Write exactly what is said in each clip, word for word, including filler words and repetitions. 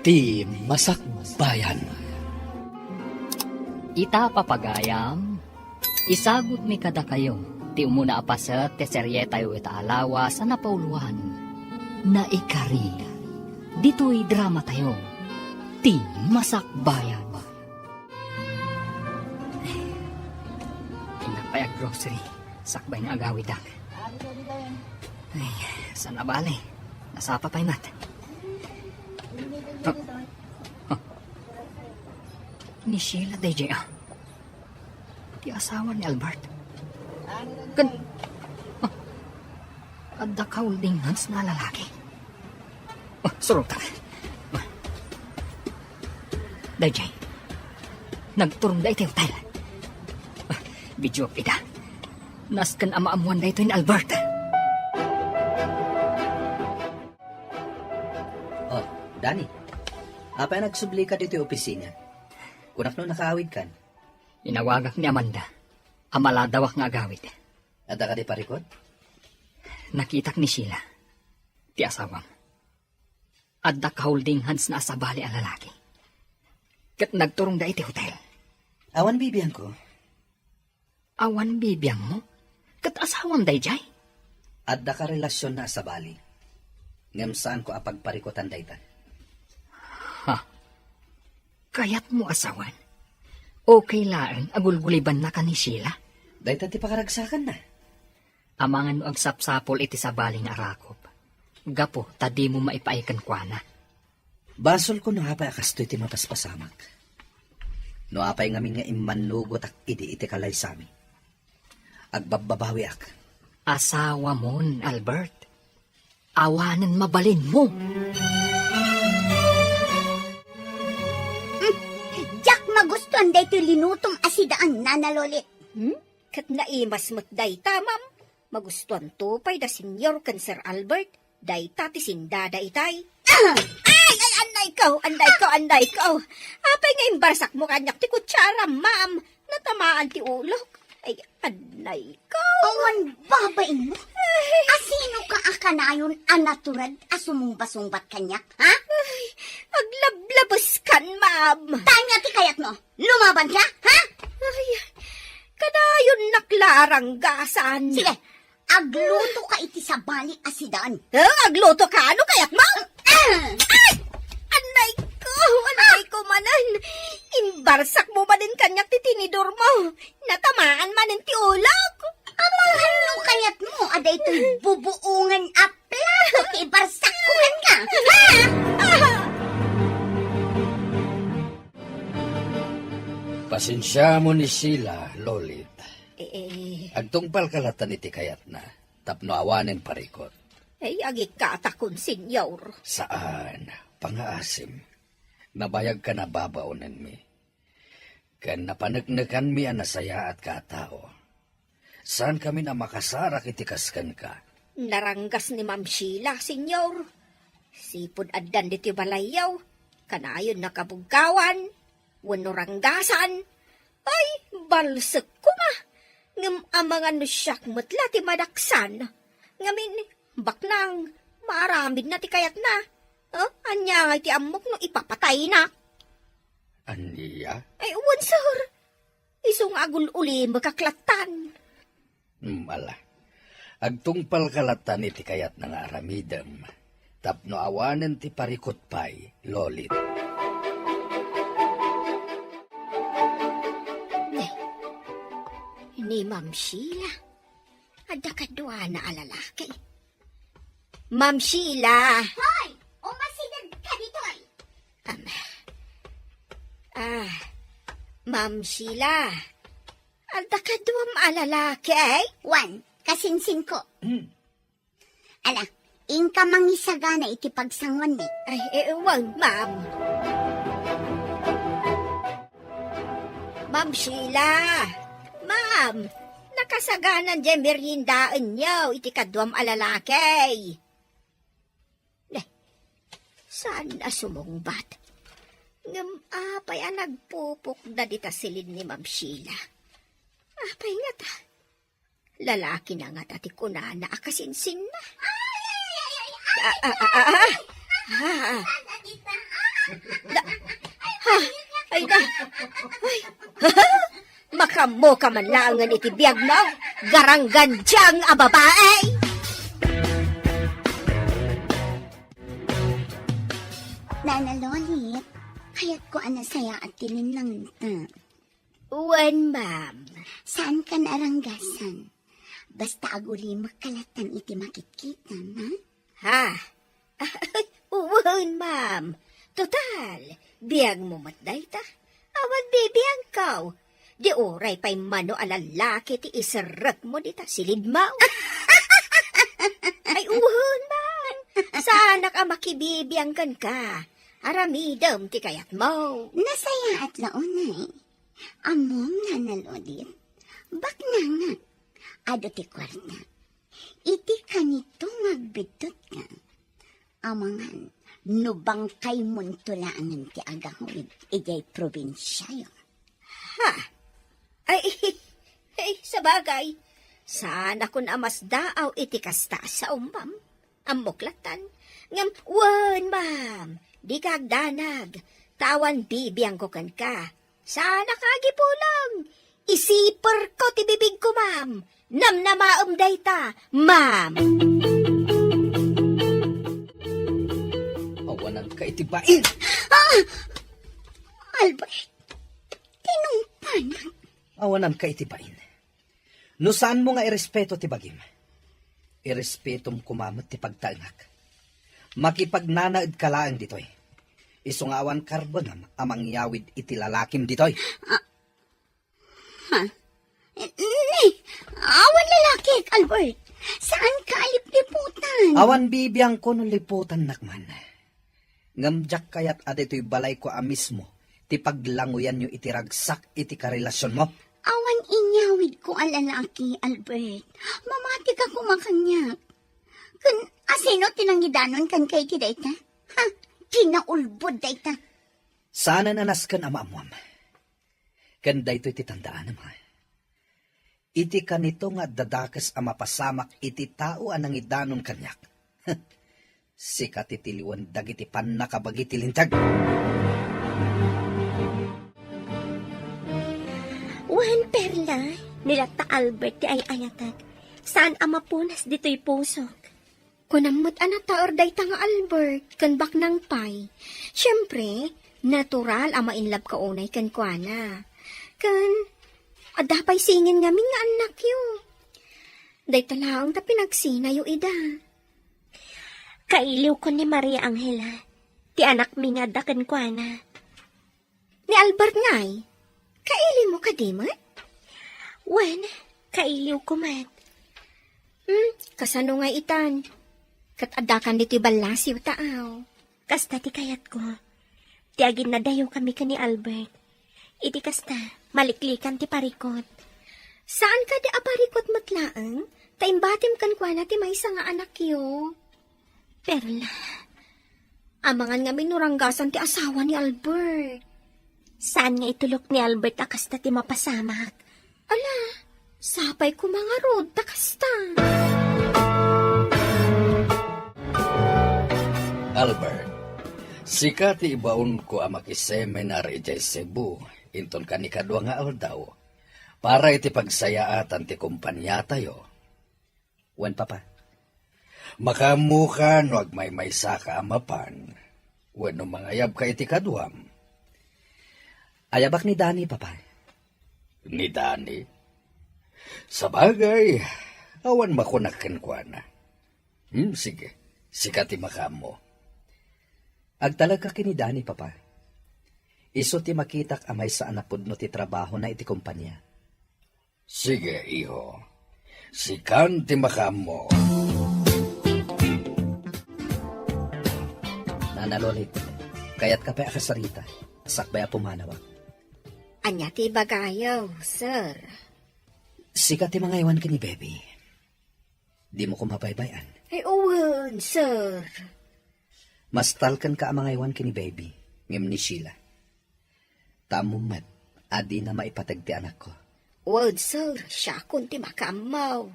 Ti Masakbayan. Ita, papagayam, isagutmi kadakayo ti umuna a paset ti serietayo ita a lawas a napauloan, Naikari. Ditoy dramatayo, Ti Masakbayan. Innak pay a grocery, sakbay nga agawidak. Ay, saan a bale? Nasapa pay met. Ah. Ah. Ni Sheila daydiay, ah. Ti asawa ni Albert. Ken, ah, adda ka holding hands nga lalaki. Ah, surotak. Daydiay, nagturong da iti hotel. Ah, video ida. Nasken a maammoan daytoy ni Albert. Oh, Danny. Apay a nagsublika ditoy opisina? Kunak no nakaawidkan. Inawagak ni Amanda a maladawak nga agawid. Adda kadi parikut? Nakitak ni Sheila, ti asawam. Adda ka holding hands nga sabali a lalaki. Ket nagturongda iti hotel. Awan bibiangko. Awan bibiangmo? Ket asawam daydiay? Adda ka relasionna a sabali. Ngem saanko a pagparikutan dayta. Ha? Kayatmo a sawen? Okay laeng a gulgulibannaka ni Sheila? Dayta ti pakaragsakanna. Amangan no agsapsapul iti sabali nga arakop, gapu ta dimo maipaay kenkuana. Basolko no apay a kastoy ti mapaspasamak. No apay ngamin nga immannugotak idi iti kalaysami, agbabbabawiak. Asawamon, Albert. Awanen mabalinmo. Hmm, diak magustuan daytoy linutom a sidaan, Nana Lolit. Hmm? Ket naimas met dayta, ma'am. Magustuanto pay da Señor ken Sir Albert. Dayta ti sindada itay. Ah! Ay, ay, annayko, annayko, annayko. Apay nga imbarsakmo kaniak ti kutsara, ma'am? Natamaan ti ulok. Ay, annayko. Awan babainmo? Ay. Asinoka a kanayon a natured a sumumbasungbat kaniak, ha? Ay, aglablabeskan, ma'am. Ania ti kayatmo? Lumabanka, ha? Ay, kanayon nak la a ranggasan. Sige, aglutoka iti sabali a sidaan. Eh, aglutoka? Ano kayatmo? Ah! Ay! Annayko, annayko manen. Imbarsakmo manen kaniak ti tinidormo. Natamaan manen ti ulok. Amangan no kayatmo a daytoy bubuongan a plato ti ibarsakko kenka, ha? Pasensiamon ni Sheila, Lolit. Eh, eh. Agtungpalka latta iti kayatna tapno awanen parikut. Ay, agikkatakon, Señor. Saan, pangaasim. Nabayagkan a babaonenmi. Ken napaneknekanmi a nasayaatka a tao. Saankamin a makasarak iti kas kenka. Naranggas ni Ma'am Sheila, Señor. Sipud addan ditoy balayyo, kanayon nakabuggawan, wenno ranggasan. Ay, balsekko nga. Ngem amangan no siak met la ti madaksan. Ngamin, baknang, maaramidna ti kayatna. Eh, ania ngay ti ammok no ipapataynak? Ania? Ay, wen, sir. Isu nga agul-ulimekak lattan. Hmm, ala. Agtungpalka lattan iti kayatna nga aramidem, tapno awanen ti parikut pay, Lolit. Ne, ni Ma'am Sheila, adda kaduana a lalaki. Ma'am Sheila! Hoy! Umasideg ka ditoy! Am, ah, Ma'am Sheila, adda kaduam a lalaki, eh? Wen, kasinsinko. Hmm. Ala, inka mangisagana iti pagsanguanmi. Ay, eh, wen, ma'am. Ma'am Sheila, ma'am, nakasaganan diay meriendaenyo iti kaduam a lalaki. Ne, saan a sumungbat? Ngem apay a nagpupukda dita silin ni Ma'am Sheila? Apay ngata? Lalakina ngata ti kunana a kasinsinna? Ah, ah, ah, ah, ah. Ah. Da, ha, ay da, ay, makaammo ka man laengen iti biagmo, garanggandiang a babae! Nana Lolit, kayatko a nasayaat ti linlangen ta. Wen, ma'am. Saan ka naranggasan? Basta agulimekka latta iti makitkitam, ha? Ha? Wen, ma'am. Total, biagmo met dayta. Awan bibiangko. Di uray pay mano a lalaki ti iserrekmo dita silidmo. Ay, wen, ma'am. Saanak a makibibiang kenka. Aramidem ti kayatmo. Nasayaat la unay. Ammom, Nana Lolit, baknangak. Adu ti kuarta. Iti kanito nga agbiddut ka. Amangan, no bangkaymonto laengen ti agawid idiay probinsiayo. Ha? Ay, ay, sabagay, saanakon a masdaaw iti kasta a sao, ma'am. Ammok lattan. Ngem, wen, ma'am, dika agdanag, ta awan bibiangko kenka. Saanak a agipulong. Isiperko ti bibigko, ma'am. Namnamaem dayta, ma'am. Awananka iti bain. Ah! Albert, tinumpanak. Awananka iti bain. No saanmo nga irespeto ti bagim, irespetom koma met ti pagtaengak. Makipagnanaedka laeng ditoy. Isu nga awan karbengam a mangyawid iti lalakim ditoy. Ah, ha? Ni, awan lalakik, Albert. Saanka a lipliputan. Awan bibiangko no liputannak man. Ngem diak kayat a ditoy balayko a mismo ti paglanguyanyo iti ragsak iti karelasionmo. Awan inyawidko a lalaki, Albert. Mamatika koma kaniak. Ken asino ti nangidanon kenka iti dayta? Ha? Kinaulbod dayta. Saanen a nasken a maammuam. Ken daytoy ti tandaanem, ha? Iti kanito nga adda dakes a mapasamak iti tao a nangidanon kaniak. Sika ti tiliwen dagiti pannakabagi ti Linteg. Wen, Perla, ni latta Albert ti ay-ayatek. Saan a mapunas ditoy pusok. Kunam met a nataer dayta nga Albert ken baknang pay. Siempre, natural a ma-in love ka unay kenkuana. Ken, adda pay singin ngamin nga annakyo. Dayta laeng ta pinagsinayo ida. Kailiwko ni Maria Angela, ti anakmi nga adda kenkuana. Ni Albert ngay, kailimo kadi met? Wen, kailiwko met. Hmm, kasano ngay itan? Ket addakan ditoy ballasiw ta aw. Kasta ti kayatko. Ti aginnadayokami ken ni Albert. Iti kasta, maliklikan ti parikut. Saan kadi a parikut met laeng? Ta imbatim kenkuana ti maysa nga anakyo. Perla, amangan ngamin no ranggasan ti asawa ni Albert. Saan nga itulok ni Albert a kasta ti mapasamak? Ala, sapay koma ngarud ta kasta. Albert, sika ti ibaonko a makiseminar idiay Cebu, inton kanikadua nga aldaw, para iti pagsayaatan ti kompaniatayo. Wen, Papa. Makaammoka no agmaymaysaka a mapan, wenno mangayabka iti kaduam. Ayabak ni Dani, Papa. Ni Dani? Sabagay, awan makunak kenkuana. Hmm, sige, sika ti makaammo. Agtalagka ken ni Dani, Papa. Isu ti makitak a maysa a napudno ti trabahona iti kompania. Sige, iho. Sikan ti makaammo. Nana Lolit, kayatka pay a kasarita, sakbay a pumanawak. Ania ti ibagayo, sir? Sika ti mangaywan ken ni Baby. Dimo koma baybay-an. Ay, wen, sir. Mastalkenka a mangaywan ken ni Baby, ngem ni Sheila. Ta ammom met a dina maipateg ti anakko. Wen, sir, siakon ti makaammo.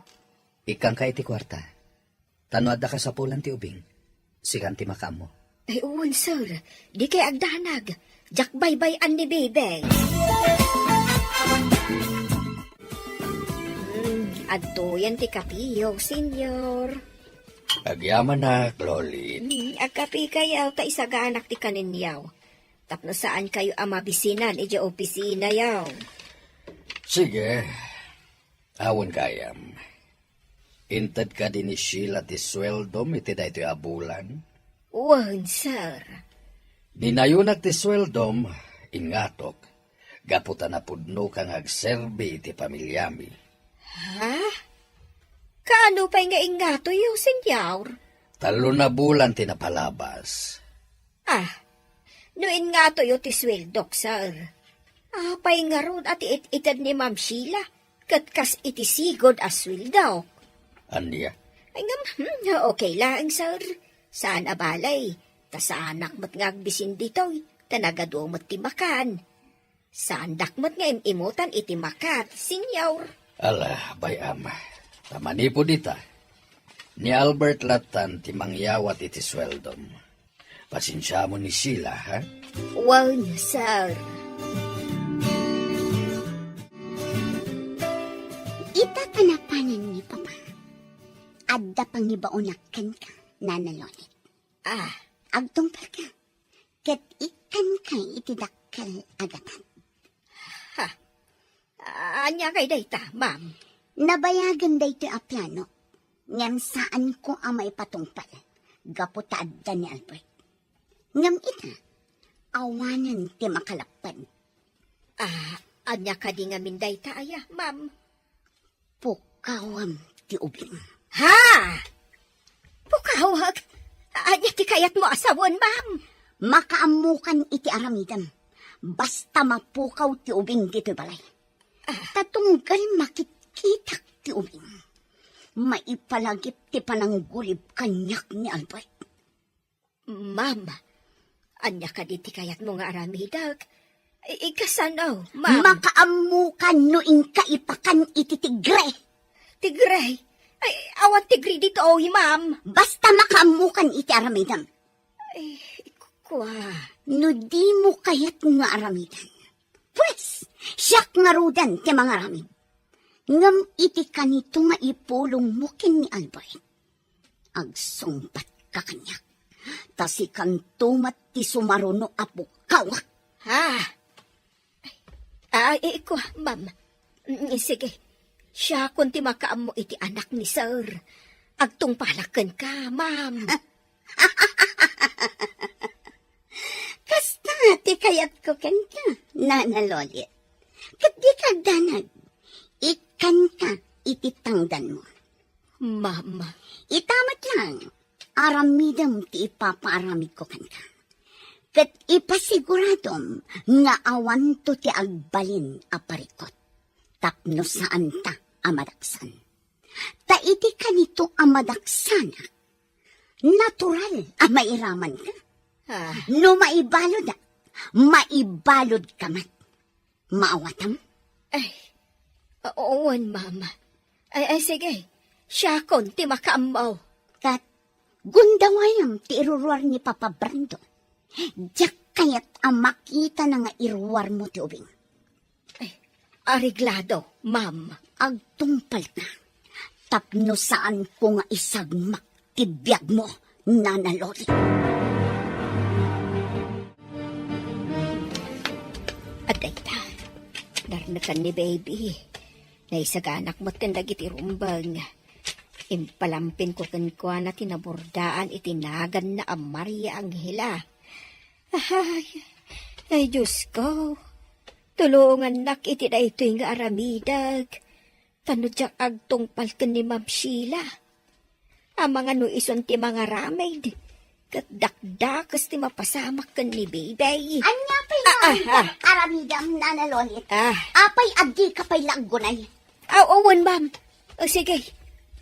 Ikkanka iti kuarta. Ta no adda kasapulan ti ubing, sikan ti makaammo. Ay, wen, sir. Dikay agdanag. Diak baybay-an ni Bebe. Hmm, adtoyen ti kapiyo, senyor. Agyamanak, Loli. Hmm, agkapikayo, ta isaganak ti kaninyo. Tapno saankayo a mabisinan idiay opisinayo. Sige. Awan gayam. Inted kadi ni Sheila ti sueldom iti daytoy a bulan? Wen, sir. Dinayonak ti sueldom, ingatok, gapu ta napudnoka nga agserbi iti pamilyami. Ha? Kaano pay nga ingatoyo, senyor? Tallo a bulan ti napalabas. Ah, no ingatoyo ti sueldok, sir. Apay ngarud a ti it-ited ni Ma'am Sheila ket kas iti sigud a sueldok? Ania? Ay, ngem, hmm, okay laeng, sir. Saan a balay, ta saanak met nga agbisin ditoy, ta nagadu met ti makan. Saandak met nga im-imutan iti makat, senyor. Ala, bay-am. Ta manipud ita, ni Albert lattan ti mangyawat iti sueldom. Pasensiamon ni Sheila, ha? Wen, sir. Ita ta napanen ni Papa, adda pangibaonak kenka, Nana Lolit. Ah. Agtungpalka. Ket ikkanka iti dakkel a gatad. Ha? Ania kay dayta, ma'am? Nabayagen daytoy a piano, ngem saanko a maipatungpal gapu ta adda ni Albert. Ngem ita, awanen ti makalapped. Ah, ania kadi ngamin dayta aya, ma'am? Pukawem ti ubing. Ha? Pukawek? Ania ti kayatmo a sawen, ma'am? Makaammokan iti aramidem. Basta mapukaw ti ubing ditoy balay. Ah. Ta tunggal makitkitak ti ubing, maipalagip ti pananggulib kaniak ni Albert. Ma'am, ania kadi ti kayatmo nga aramidek? I-, ikasano, ma'am? Makaammokan no inka ipakan iti tigre. Tigre? Ay, awan tigre ditoy, ma'am. Basta makaammokan iti aramidem. Ay, kua. No dimo kayat nga aramidan, pues, siak ngaruden ti mangaramid. Ngem iti kanito nga ipulongmo ken ni Albert, agsungbatka kaniak, ta sikanto met ti sumaruno a pukawek. Ha? Ay, kua, ma'am. Mm, sige. Siakon ti makaammo iti anak ni Sir. Agtungpalak kenka, ma'am. Kasta ti kayatko kenka, Nana Lolit. Ket dika agdanag, ikkanka iti tangdanmo. Ma'am. Ita met laeng, aramidem ti ipapaaramidko kenka. Ket ipasiguradom nga awanto ti agbalin a parikut tapno saanta a madaksan. Ta iti kanito a madaksanak, natural a mairamanka. Ah. No maibaludak, maibaludka met. Maawatam? Ay, o-, wen, ma'am. Ay, ay, sige. Siakon ti makaammo. Ket gundawayam ti iruruar ni Papa Brando. Diak kayat a makitana nga iruarmo ti ubing. Ay, areglado, ma'am. Agtungpalka tapno saanko nga isagmak ti biagmo, Nana Lolit. Adda ita, narnekan ni Baby. Naisaganak metten dagiti rumbeng. Impalampinko kenkuana ti naburdaan iti naganna a Maria Angela. Ay, ay, Diosko, tulongannak iti daytoy nga aramidek. Ta no diak agtungpal ken ni Ma'am Sheila, amangan no isun ti mangaramid, ket dakdakes ti mapasamak ken ni Baby. Ania pay nga ah, ah, aramidam, Nana Lolit? Ah. Apay a dika pay la aggunay? Ah, wen, ma'am. O, sige.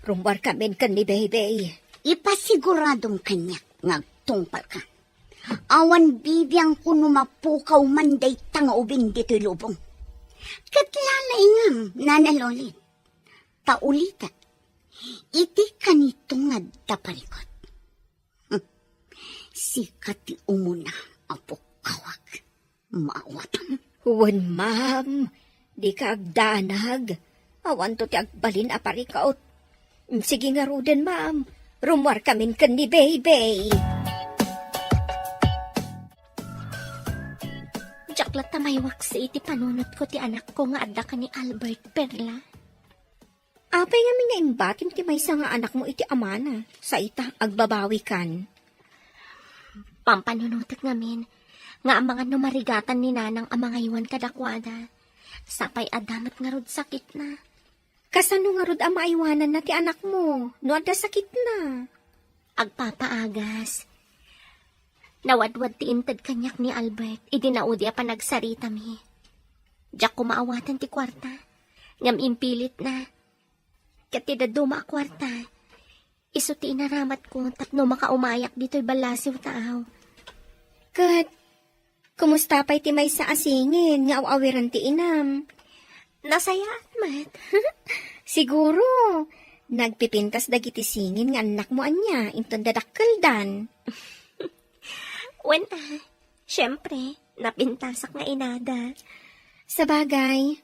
Rummuarkamin ken ni Baby. Ipasiguradom kaniak nga agtungpalka. Awan bibiangko no mapukaw man dayta nga ubing ditoy lubong. Ket lalaingam, Nana Lolit. Ta ulitek, iti kanito nga adda parikut. Hmm. Sika ti umuna a pukkawak. Maawatam. Wen, ma'am. Dika agdanag. Awanto ti agbalin a parikut. Sige ngaruden, ma'am. Rummuarkamin ken ni Baby. Diak latta maiwaksi iti panunotko ti anakko nga adda ken ni Albert, Perla. Apay ngamin nga imbatim ti maysa nga anakmo iti amana? Sa ita, agbabawikan. Pampanunotek ngamin nga amangan no marigatan ni nanang a mangaywan kadakuada. Sapay adda met ngarud sakitna. Kasano ngarud a maaywananna ti anakmo no adda sakitna? Agpapaagas. Nawadwad ti inted kaniak ni Albert idi naudi a panagsaritami. Diak koma awaten ti kuarta, ngem impilitna. Ket ti dadduma a kuarta, isu ti inaramatko tapno makaumayak ditoy ballasiw taaw. Ket, kumusta pay ti maysa a singin nga aw-awiran ti inam? Nasayaat met. Siguro, nagpipintas dagiti singin nga annakmo ania inton dadakkeldan. Wen, a, siempre, napintasak nga inada. Sabagay,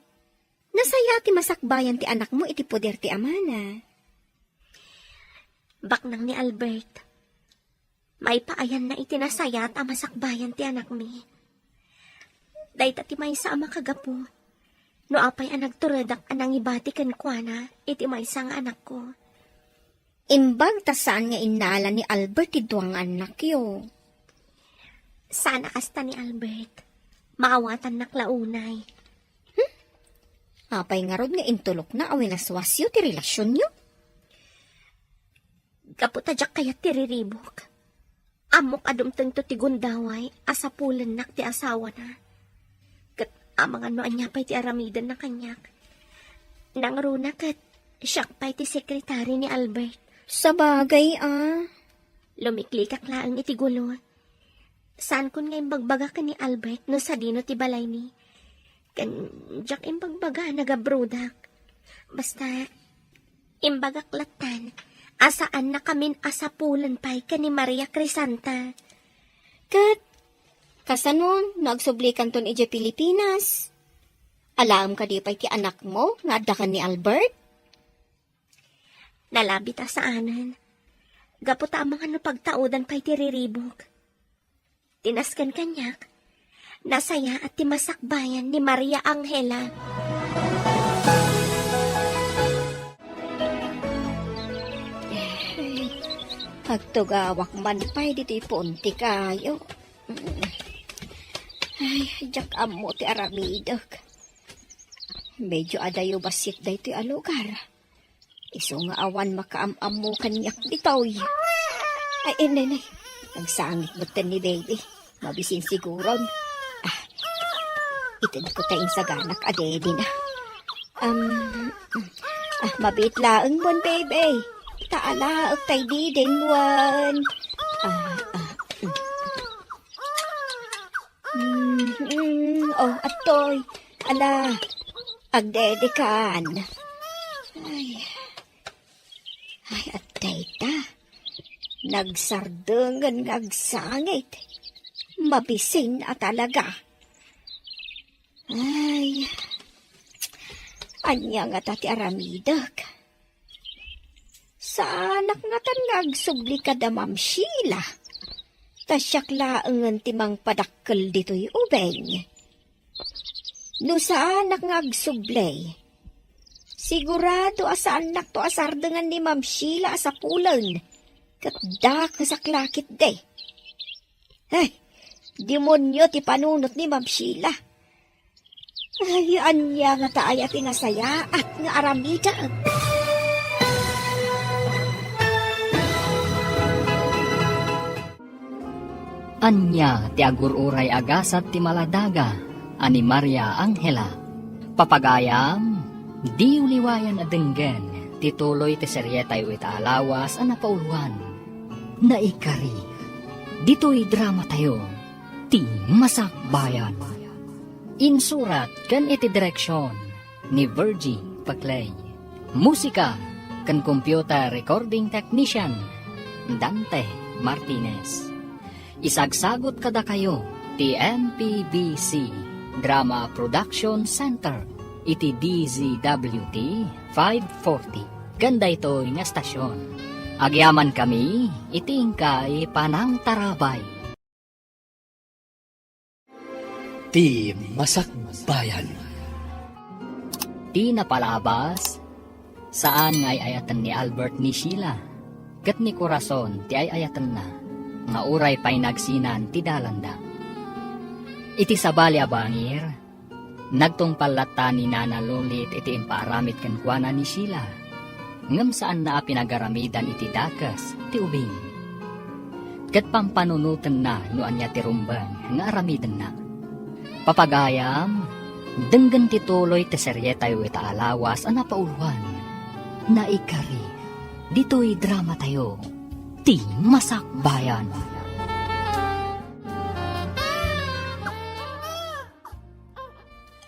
nasayaat ti masakbayan ti anakmo iti poder ti amana. Baknang ni Albert, maipaayanna iti nasayaat a masakbayan ti anakmi. Dayta ti maysa a makagapu no apay a nagturedak a nangibati kenkuana iti maysa nga anakko. Imbag ta saan nga innala ni Albert ti dua nga annakyo. Saan a kasta ni Albert. Maawatannak la unay. Hmm? Apay ngarud nga intulokna a winaswasyo ti relasionyo? Gapu ta diak kayat ti riribuk. Ammok a dumtengto ti gundaway a sapulennak ti asawana. Ket amangan no ania pay ti aramidenna kaniak. Nangruna ket siak pay ti sekretari ni Albert. Sabagay, a. Lumiklikak laeng iti gulo. Saankon nga imbagbaga ken ni Albert no sadino ti balaymi. Ken diak imbagbaga a nagabrudak. Basta, imbagak lattan a saannakamin a sapulen pay ken ni Maria Crisanta. Ket, kasano no agsublikanton idiay Pilipinas? Alaem kadi pay ti anakmo nga adda ken ni Albert? Nalabit a saanen. Gapu ta amangan no pagtaudan pay ti riribuk. Ti nasken kaniak, nasayaat ti masakbayan ni Maria Angela. Agtugawak man pay ditoy puon ti kayo. Ay, diak ammo ti aramidek. Medyo adayo bassit daytoy a lugar. Isu nga awan makaam-ammo kaniak ditoy. Ay, inay, nay. Nagsangit metten ni Baby. Mabisin siguron. Ah, itedko ta insaganak a dede na. Um, ah, mabit laeng mon, Baby. Ta alaek tay didin wen. Ah, ah, mm. Mm, mm, oh, atoy. Ala, agdedekan. Ay. Ay, adda ita. Nagsardengen nga agsangit. Mabisin a talaga. Ay, ania ngata ti aramidek? Saanak ngatan nga agsubli kada Ma'am Sheila. Ta siak laengen ti mangpadakkel ditoy ubing. No saanak nga agsubli, sigurado a saannakto a sardengan ni Ma'am Sheila a sapulen, ket dakesak la ketdi. Ay, demonio ti panunot ni Ma'am Sheila. Ay, ania ngata aya ti nasayaat nga aramidek? Ania ti agur-uray a gasat ti maladaga a ni Maria Angela? Papagayam, diyo liwayan a denggen ti tuloy ti serietayo ita a lawas a napauluan. Naikari, ditoy dramatayo, ti Masakbayan. Insurat ken iti direksion ni Virgie Paclay. Musika ken computer recording technician, Dante Martinez. Isagsagut kadakayo ti M P B C Drama Production Center iti D Z W T five forty. Ken daytoy nga estasyon, agyamankami iti inkay panangtarabay. Ti Masakbayan. Ti napalabas, saan nga ay-ayaten ni Albert ni Sheila, ket ni Corazon ti ay-ayatenna, nga uray pay nagsinan ti dalanda. Iti sabali a bangir, nagtungpal latta ni Nana Lolit iti impaaramid kenkuana ni Sheila. Ngem saanna a pinagaramidan iti dakes ti ubing. Ket pampanunotenna no ania ti rumbeng nga aramidenna. Papagayam, denggen ti tuloy ti serietayo ita a lawas a napauloan. Naikari, ditoy dramatayo, ti Masakbayan.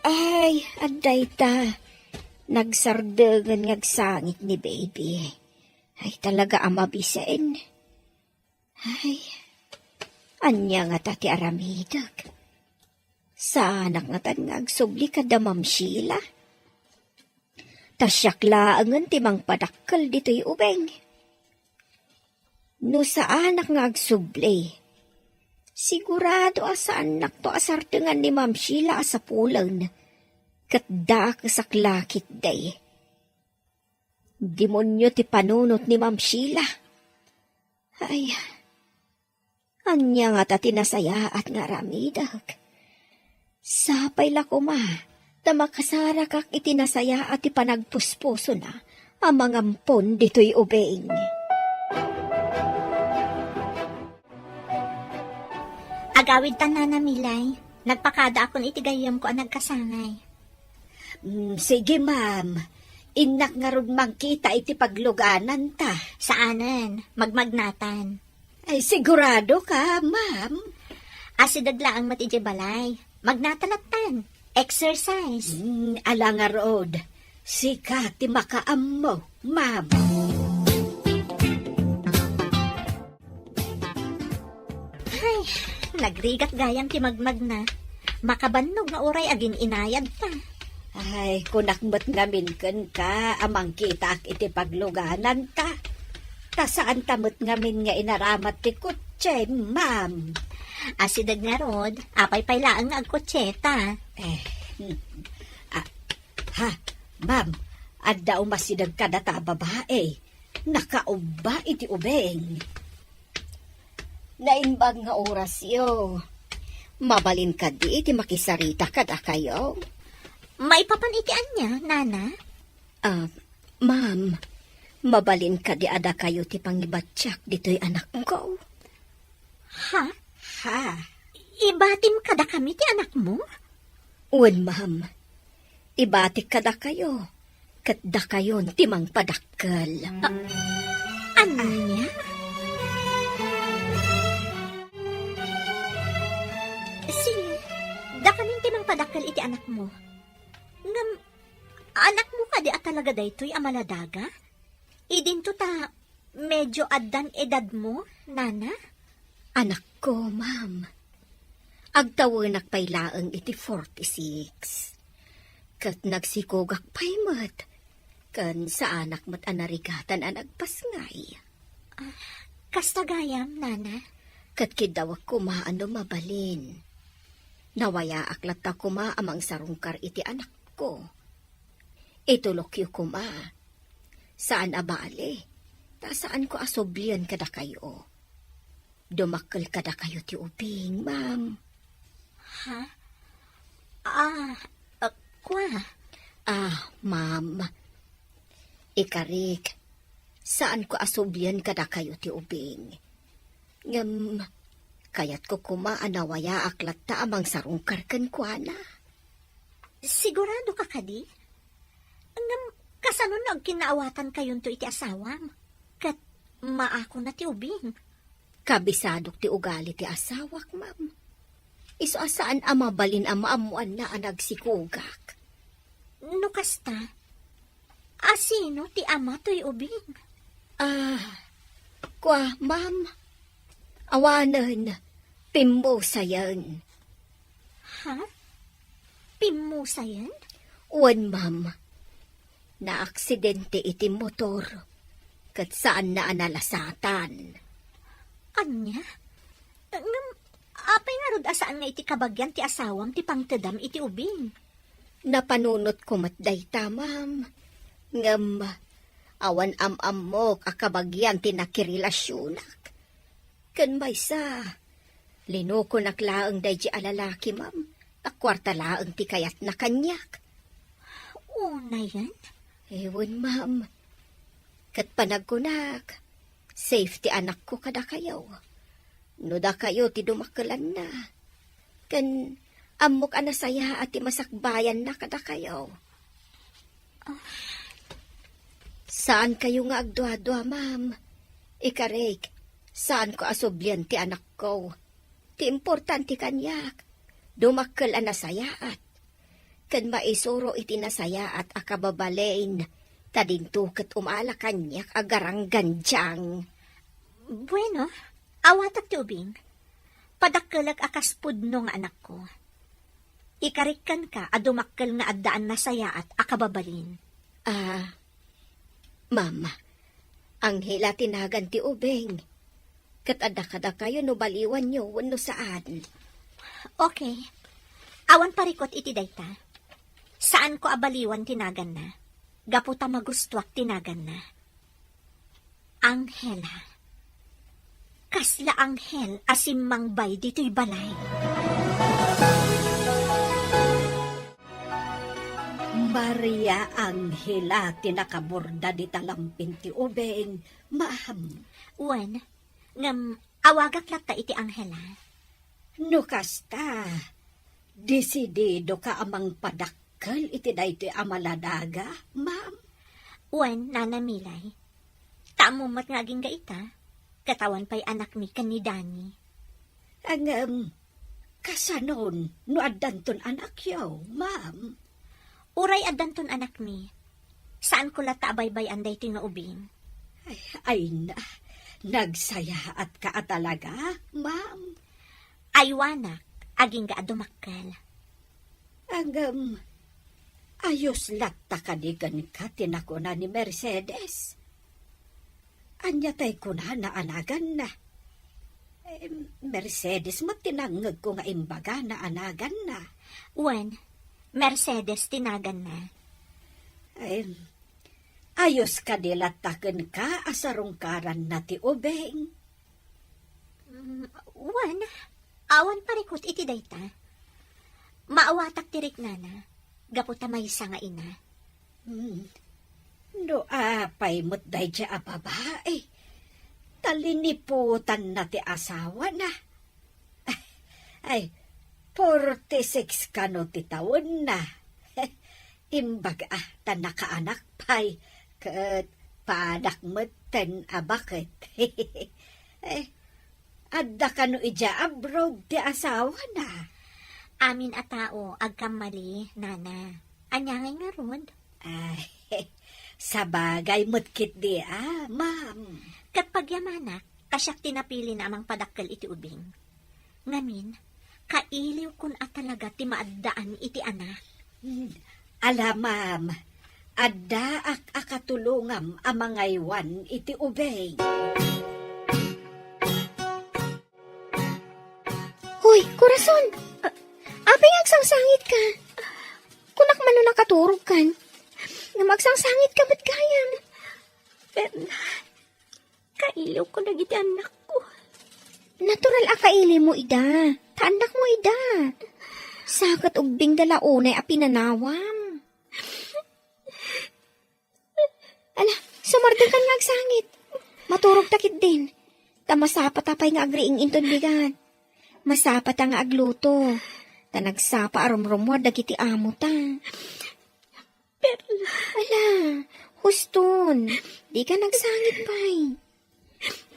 Ay, adda ita. Nagsardengen nga agsangit ni baby. Ay, talaga a mabisen. Ay, ania ngata ti aramidek? Saanak ngatan nga agsubli kada Ma'am Sheila? Ta siak laengen ti mangpadakkel ditoy ubing. No saanak nga agsubli, sigurado a saannakto a sardengan ni Ma'am Sheila a sapulen, ket dakesak la ketdi. Demonio ti panunot ni Ma'am Sheila. Ay, ania ngata ti nasayaat nga aramidek? Sapay la koma ta makasarakak iti nasayaat ti panagpuspusona a mangampon ditoy ubing. Agawidta, Nana Milay. Nagpakadaakon iti gayyemko a nagkasangay. Mm, sige, ma'am. Innak ngarud mangkita iti paglugananta. Saanen, magmagnatan. Ay, sigurado ka, ma'am? Asideg laeng met idiay balay. Magnata lattan. Exercise. Mm, ala ngarud. Sika ti makaammo, ma'am. Ay, nagrigat gayam ti magmagna. Makabannog nga uray agin-inayadta. Ay, kunak met ngamin kenka a mangkitaak iti paglugananta. Ta saanta met ngamin nga inaramat ti kotse, ma'am. Asideg ngarud, apay pay laeng nga agkotseta? Eh, hmm. Ah, ha, ma'am, adda umasideg kadata a babae. Nakaubba iti ubing. Naimbag nga orasyo. Mabalin kadi ti makisarita kadakayo? Maipapan iti ania, Nana? Ah, ma'am, mabalin kadi a dakayo ti pangibatiak ditoy anakko? Ha? Ha? Ibatim kadakami ti anakmo? Wen, ma'am. Ibatik kadakayo, ket dakayon ti mangpadakkel. A-, ania? Sige, dakamin ti mangpadakkel iti anakmo. Ngem, anakmo kadi a talaga daytoy a maladaga? Idinto ta medyo addan edadmo, Nana? Anakko, ma'am. Agtawenak pay laeng iti forty-six. Ket nagsikogak pay met. Ken saanak met a narigatan a nagpasngay. Ah, kasta gayam, Nana? Ket kiddawek koma a no mabalin. Nawayaak latta koma a mangsarungkar iti anakko. Itulokyo koma. Saan a bale, ta saanko a sublien kadakayo. Dumakkel kadakayo ti ubing, ma'am. Ha? Ah, ah, kua? Ah, ma'am. Ikarik, saanko a sublien kadakayo ti ubing. Ngem, kayatko koma a nawayaak latta a mangsarungkar kenkuana. Sigurado ka kadi? Ngem, kasano no agkinnaawatankayonto iti asawam? Ket maakona ti ubing. Kabisadok ti ugali ti asawak, ma'am. Isu a saan a mabalin a maammoanna a nagsikogak. No kasta, asino ti ama toy ubing? Ah, kua, ma'am. Awanen, Pimmusayen. Ha? Pimmusayen? Wen, ma'am. Naaksidente iti motor, ket saanna a nalasatan. Ania? Ngem, apay ngarud a saan nga iti kabagian ti asawam ti pangtedam iti ubing? Napanunotko met dayta, ma'am. Ngem, awan am-ammok a kabagian ti nakirelasionak. Ken maysa, linukonak laeng daydi a lalaki, ma'am. A kuarta laeng ti kayatna kaniak. Unayen? Ewan, ma'am. Ket panagkunak, safe ti anakko kadakayo. No dakayo ti dumakkelanna, ken ammok a nasayaat ti masakbayanna kadakayo. Saankayo nga agduadua, ma'am. Ikarik, saanko a sublian ti anakko. Ti importante kaniak, dumakkel a nasayaat. Ken maisuro iti nasayaat a kababalin, ta dinto ket umala kaniak a garanggandiang. Bueno, awatak ti ubing. Padakkelek a kas pudno nga anakko. Ikarik kenka a dumakkel nga addaan nasayaat a kababalin. Ah, Mama, Angela ti nagan ti ubing. Ket adda kadakayo no baliwanyo wenno saan. Okay. Awan parikut iti dayta. Saanko a baliwan ti naganna. Gapu ta magustuak ti naganna. Angela. Kasla anghel a simmangbay ditoy balay. Maria Angela ti nakaborda dita lampin ti ubing, ma'am. Wen, ngem awagak latta iti Angela. No kasta, desididoka a mangpadakkel iti daytoy a maladaga, ma'am? Wen, Nana Milay. Ta ammom met nga agingga ita, ket awan pay anakmi ken ni Danny. Ngem, kasanon no addanton anakyo, ma'am? Uray addanton anakmi, saanko latta a baybay-an daytoy nga ubing. Ay, ay na, nagsayaatka a talaga, ma'am? Aywanak, agingga a dumakkel. Ngem, ayos latta kadi kenka ti nakuna ni Mercedes? Ania tay kunana a naganna? Eh, Mercedes met ti nangngegko nga imbagana a naganna. Wen, Mercedes ti naganna. Em, ayos kadi latta kenka a sarungkaranna ti ubing? Mm, wen, awan parikut iti dayta. Maawatak ti riknana, gapu ta maysa nga ina. Hmm. No apay met daydiay a babai, ta liniputanna ti asawana. Ay, forty-six kano ti tawenna. Imbag a ta nakaanak pay, ket padak metten a baket. Eh, adda kano idiay abroad ti asawana? Amin a tao agkammali, Nana. Ania ngay ngarud? Ay, sabagay met ketdi a, ma'am. Ket pagyamanak, ta siak ti napilina a mangpadakkel iti ubing. Ngamin, kailiwkon a talaga ti maaddaan iti anak. Hmm. Ala, ma'am, addaak a katulongam a mangaywan iti ubing. Hoy, Corazon! A-, apay nga agsangsangitka? Kunak man no nakaturogkan. Ngem agsangsangitka met gayam. Perla, kailiwko dagiti annakko. Natural a kailimo ida. Ta annakmo ida. Sa ket ubbingda la unay a pinanawam. Ala, sumardokan nga agsangit. Maturogta ketdin. Ta masapata pay nga agriing inton bigat. Masapata nga agluto. Ta nagsapa a rumrumuar dagiti amota. Perla. Ala, huston. Dika nagsangit pay.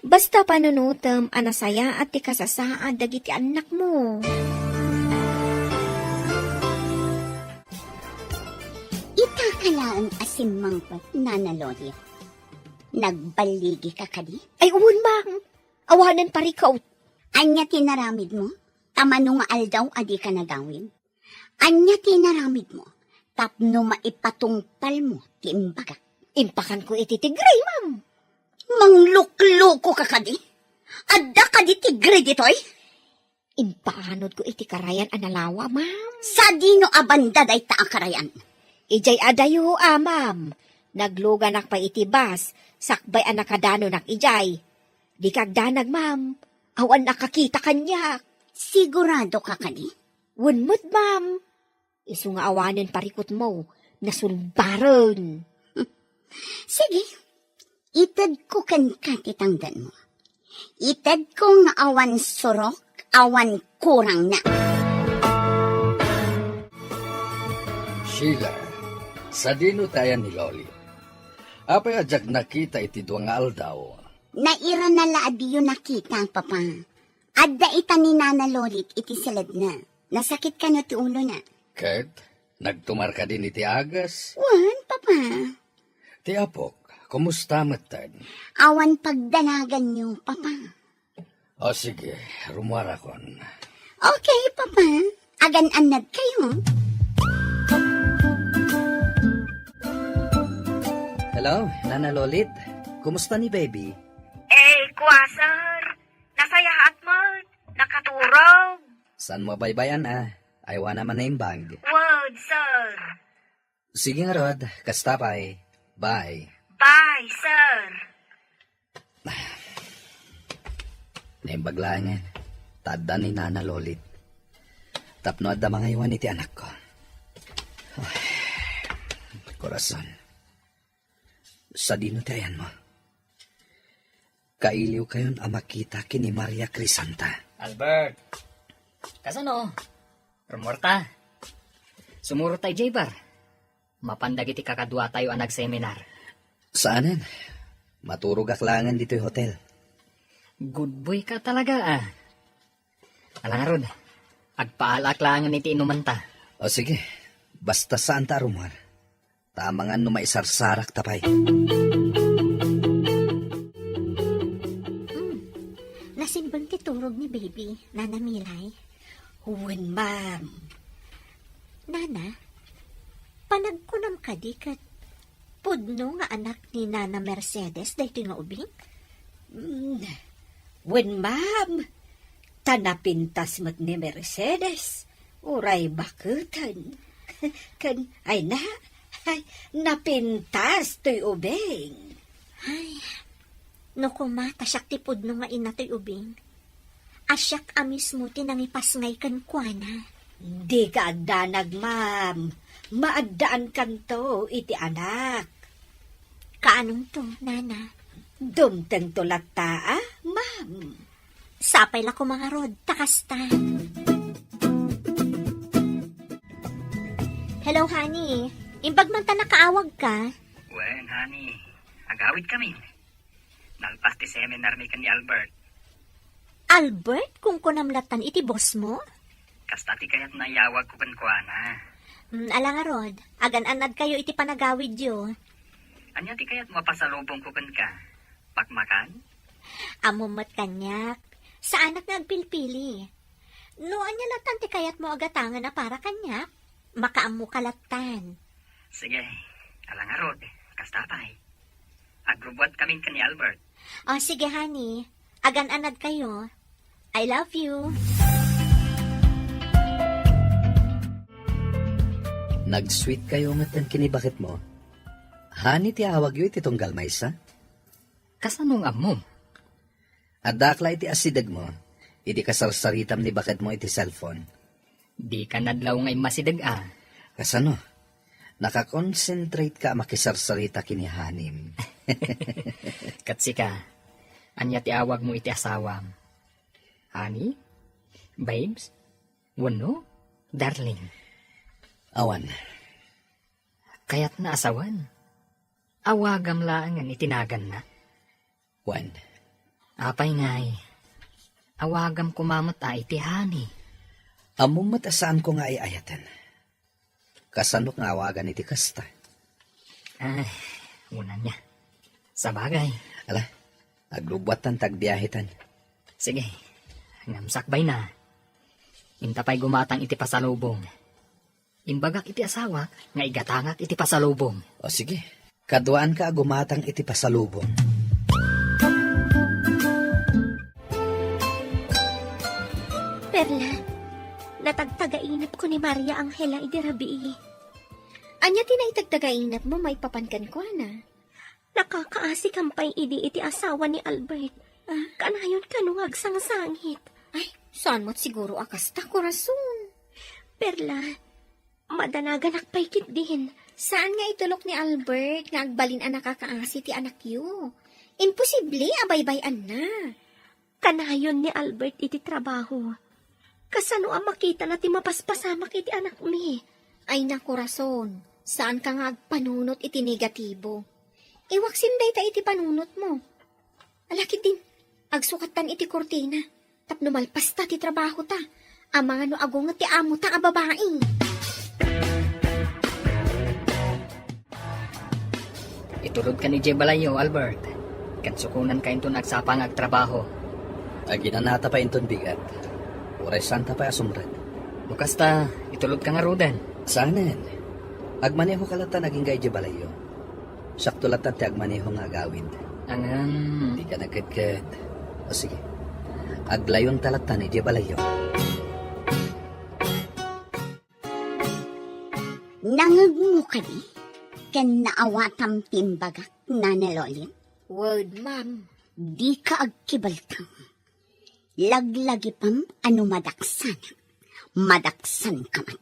Basta panunotem a nasayaat ti kasasaad dagiti annakmo. Itaka laeng a simmangpet, Nana Loli. Nagballigika kadi? Ay, wen, Mang. Awanen parikut. Ania ti inaramidmo? Ta mano nga aldaw a dika nagawid? Ania ti inaramidmo tapno maipatungpalmo ti imbagak? Impakanko iti tigre, ma'am. Mangluklokoka kadi? Adda kadi tigre ditoy? Impaanodko iti karayan a nalawa, ma'am. Sadino a banda dayta a karayan? Idiay adayo, a, ma'am. Nagluganak pay iti bus, sakbay a nakadanonak idiay. Dika agdanag, ma'am. Awan a kakita kaniak. Siguradoka kadi? Wen met, ma'am. Isu nga awanen parikutmo, nasulbaren. Sige, itedko kenka ti tangdanmo. Itedko nga awan surok, awan kurangna. Sheila, sadino ti ayan ni Loli? Apay a diak nakita iti dua nga aldaw? Nairana la a diyo nakita, Papa. Adda ita ni Nana Lolit iti saledna. Nasakit kano ti ulona. Ket nagtumar kadi iti agas? Wen, Papa. Ti apok, kumusta metten? Awan pagdanaganyo, Papa. O sige, rumuarakon. Okay, Papa. Agan-annad kayo. Hello, Nana Lolit. Kumusta ni baby? Eh, kua, sir. Nasayaat met. Nakaturog. Saan mo baybay-an, a? Aywana man naimbag. Word, sir. Sige ngarud, kasta pay. Bye. Bye, sir. Naimbag laengen. Ta adda ni Nana Lolit. Tapno adda mangaywan iti anakko. Ay, korason. Sadino ti ayanmo? Kailiwkayon a makita ken ni Maria Crisanta. Albert, kasano? Rumuarta. Sumurot ta idiay bar. Mapan dagiti kakaduatayo a nagseminar. Saanen. Maturogak laengen ditoy hotel. Good boy ka talaga, a. Ala ngarud, agpaalaak laengen iti inumanta. O sige, basta saanta a rumuar. Ta amangan no maisarsarakta pay. Hmm. Nasimbeng ti turog ni baby, Nana Milay. Wen, ma'am. Nana, panagkunam kadi ket pudno nga anak ni Nana Mercedes daytoy nga ubing? Mm, wen, ma'am. Ta napintas met ni Mercedes, uray baketen. Ken, ay na, ay, napintas toy ubing. Ay, no koma ta siak ti pudno nga ina toy ubing, a siak a mismo ti nangipasngay kenkuana. Dika agdanag, ma'am. Maaddaankanto iti anak. Kaanonto, Nana? Dumtengto latta, a, ma'am. Sapay la koma ngarud ta kasta. Hello, honey. Imbag man ta nakaawagka. Wen, honey. Agawidkami. Nalpas ti seminar mi ken ni Albert. Albert, kunkunam lattan iti boss mo? Kasta ti kayatna a iyawagko kenkuana. Hmm, ala ngarud, agan-annadkayo iti panagawidyo. Ania ti kayatmo a pasalubongko kenka? Pakmakan? Ammom met kaniak. Saanak nga agpilpili. No ania lattan ti kayatmo a gatangen a para kaniak, makaammoka lattan. Sige, ala ngarud, kasta pay. Agrubbuatkami ken ni Albert. O, sige, honey. Agan-annadkayo. I love you. Nag-sweet kayo metten ken ni baketmo. Honey ti awagyo iti tunggal maysa? Kasano nga ammom? Addaak la iti asidegmo, idi kasarsaritam ni baketmo iti cellphone. Dika nadlaw nga immasideg, a. Kasano? Nakakonsentrate ka a makisarsarita ken ni honey-m. Ket sika, ania ti awagmo iti asawam? Honey? Babes? Wenno darling? Awan. Kayatna a sawen. Awagam laengen iti naganna. Wen. Apay ngay, awagam koma met a iti honey. Ammom met a saanko nga ay-ayaten. Kasanok nga awagan iti kasta? Ay, unanna. Sabagay. Ala, agrubbuatan ta agbiahetan. Sige, Ngem sakbayna, inta pay gumatang iti pasalubong. Imbagak iti asawak nga igatangak iti pasalubong. O sige, kaduaanka a gumatang iti pasalubong. Perla, natagtagainepko ni Maria Angela idi rabii. Ania ti naitagtagainepmo maipapan kenkuana? Nakakaasikam pay idi iti asawa ni Albert. Ah? Kanayon kano nga agsangsangit. Ay, saan met siguro a kasta, korason. Perla, madanaganak pay ketdin. Saan nga itulok ni Albert nga agbalin a nakakaasi ti anakyo? Imposible a baybay-anna. Kanayon ni Albert iti trabaho. Kasano a makitana ti mapaspasamak iti anakmi? Ay, nakorason, saanka nga agpanunot iti negatibo. Iwaksim dayta iti panunotmo. Ala ketdin, agsukattan iti kurtina tapno malpasta ti trabahota. Amangan no agunget ti amota a babai. Itulodkan idiay balayyo, Albert. Ket sukonanka inton agsapa nga agtrabaho. Aginanata pay inton bigat. Uray saanta pay a sumrek. No kasta, itulodka ngaruden. Saanen. Agmanehoka latta agingga idiay balayyo. Siakto latta ti agmaneho nga agawid. Ngem. Dika nagkedked. O sige. Aglayonta latta idiay balayyo. Nangngegmo kadi ken naawatam ti imbagak, Nana Lolit? Wen, ma'am. Dika agkibeltang. Laglagipem a no madaksanak, madaksanka met.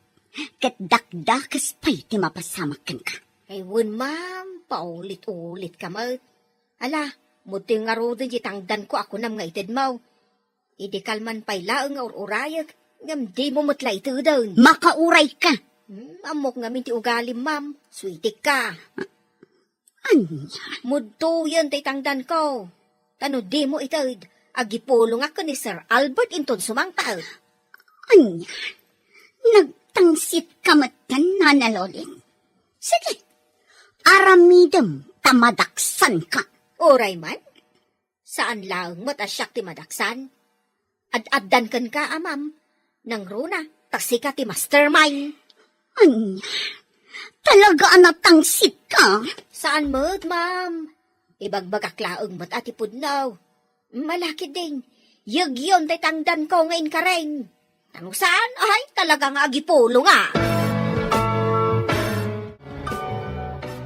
Ket dakdakes pay ti mapasamak kenka. Ay, wen, ma'am, paulit-ulitka met. Ala, mudtoy ngaruden ti tangdanko a kunam nga itedmo. Idi kalman pay laeng nga ur-urayek, ngem dimo met la iteden. Makaurayka! Hmm, ammok ngamin ti ugalim, ma'am. Suitikka. Ania? Mudtoyen ti tangdanko. Ta no dimo ited, agipulongak ken ni Sir Albert inton sumangpet. Ania? Nagtangsitka metten, Nana Lolit? Sige, aramidem ta madaksanka. Uray man? Saan laeng met a siak ti madaksan? Ad-addan kenka a, ma'am. Nangruna, ta sika ti mastermind. Ania? Talaga a natangsitka? Saan met, ma'am? Ibagbagak laeng met a ti pudno. Malakid din. Yegyon tay tangdanko nga inkareng. Tano saan? Ay, talaga nga agipulonga.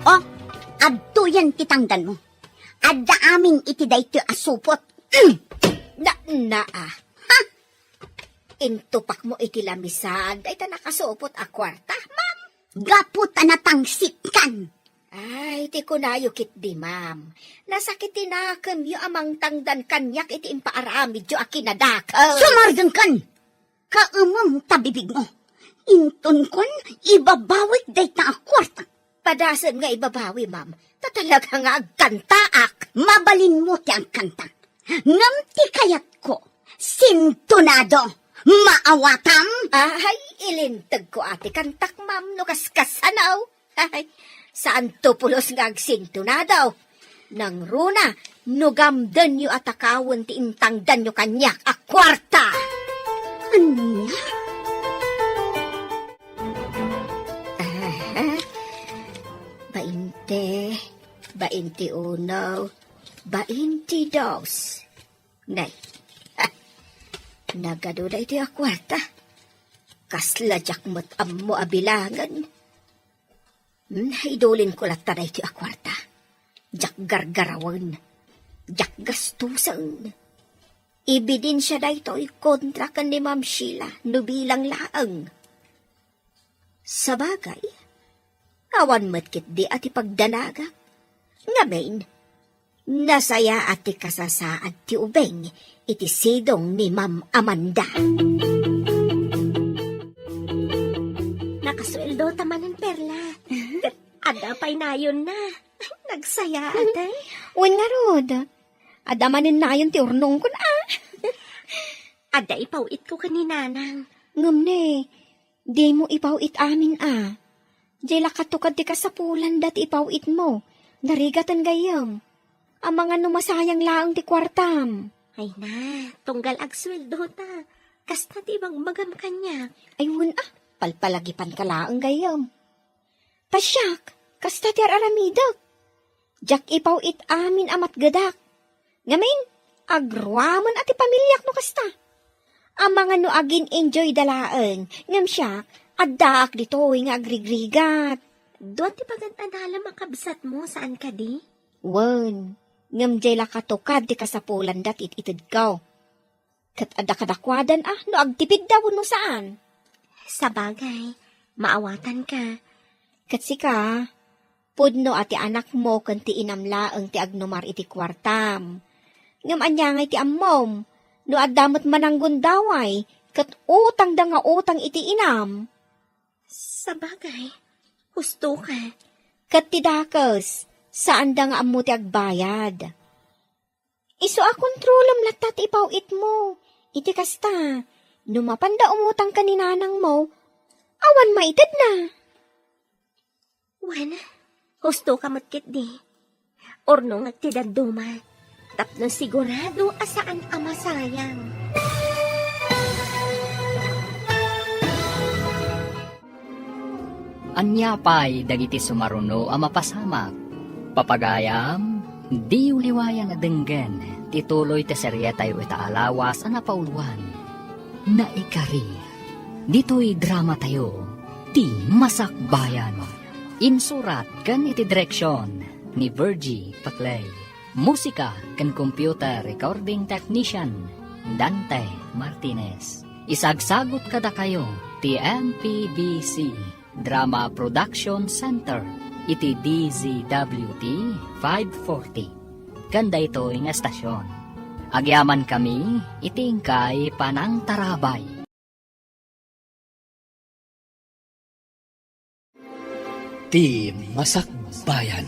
Oh, adtoyen ti tangdanmo. Adda amin iti daytoy a supot. Mm. Na, na, ah. Ha? Intupakmo iti lamisaan dayta nakasupot a kuarta, ma'am. Gapu ta natangsitkan. Ay, ti kunayo ketdi, ma'am. Nasakit ti nakemyo a mangtangdan kaniak iti impaaramidyo a kinadakel. Sumardengkan! Kaemem ta bibigmo. Intonkon, ibabawik dayta a kuarta. Padasem nga ibabawi, ma'am. Ta talaga nga agkantaak. Mabalinmo ti agkanta. Ngem ti kayatko, sintonado. Maawatam? Ay, ilintegko a ti kantak, ma'am, no kaskasano. Ay, saanto pulos nga agsintonado. Nangruna, no gamdenyo a takawen ti intangdanyo kaniak a kuarta. Ania? Aha. Bainte, bainte uno, bainte dos. Nay, ha, nagadu daytoy a kuarta. Kasla diak met ammo a bilangen. Hmm, idulinko latta daytoy a kuarta. Diak gargarawen. Diak gastusen. Ebidensia daytoy kontra ken ni Ma'am Sheila no bilang laeng. Sabagay, awan met ketdi a ti pagdanagak. Ngamin, nasayaat ti kasasaad ti ubing iti sidong ni Ma'am Amanda. Nakasueldo ta manen, Perla. Ket adda pay nayonna. Nagsayaat, ay. Wen ngarud. Adda manen nayon ti urnongkon, a. Adda ipaw-itko ken ni Nanang. Ngem ne, dimo ipaw-it amin, a. Diay la katukad ti kasapulanda ti ipaw-itmo. Narigaten gayyem. Amangan no masayang laeng ti kuartam. Ay na, tunggal agsueldo ta. Kasta ti ibagbagam kaniak. Ay, wen a, palpalagipan ka laeng gayyem. Ta siak, kasta ti ar-aramidek. Diak ipaw-it amin a matgedak. Ngamin, agruamen a ti pamiliak no kasta. Amangan no agin-enjoy da laeng, ngem siak, addaak ditoy nga agrigrigat. Dua ti pagan-adalem a kabsatmo, saan kadi? Wen, ngem diay la katukad ti kasapulanda ti it-itedko. Ket adda kadakuadan a no agtipidda wenno saan. Sabagay, maawatanka. Ket sika, pudno a ti anakmo ken ti inam laeng ti agnumar iti kuartam. Ngem ania ngay ti ammom, no adda met mananggundaway, ket utangda nga utang iti inam? Sabagay, husto ka. Ket ti dakes, saanda nga ammo ti agbayad. Isu a kontrolem latta ti ipaw-itmo. Iti kasta, no mapanda umutang ken ni nanangmo, awan maitedna. Wen, husto ka met ketdi. Urnongek ti dadduma, tapno sigurado a saan a masayang. Ania pay dagiti sumaruno a mapasamak? Papagayam, diyo liwayan a denggen ti tuloy ti serietayo ita a lawas a napauluan, Naikari. Ditoy dramatayo, Ti Masakbayan. Insurat ken iti direksion ni Virgie Paclay. Musika ken computer recording technician, Dante Martinez. Isagsagut kadakayo ti M P B C Drama Production Center iti D Z W T five forty. Ken daytoy nga estasion, agyamankami iti inkay panangtarabay. Ti Masakbayan.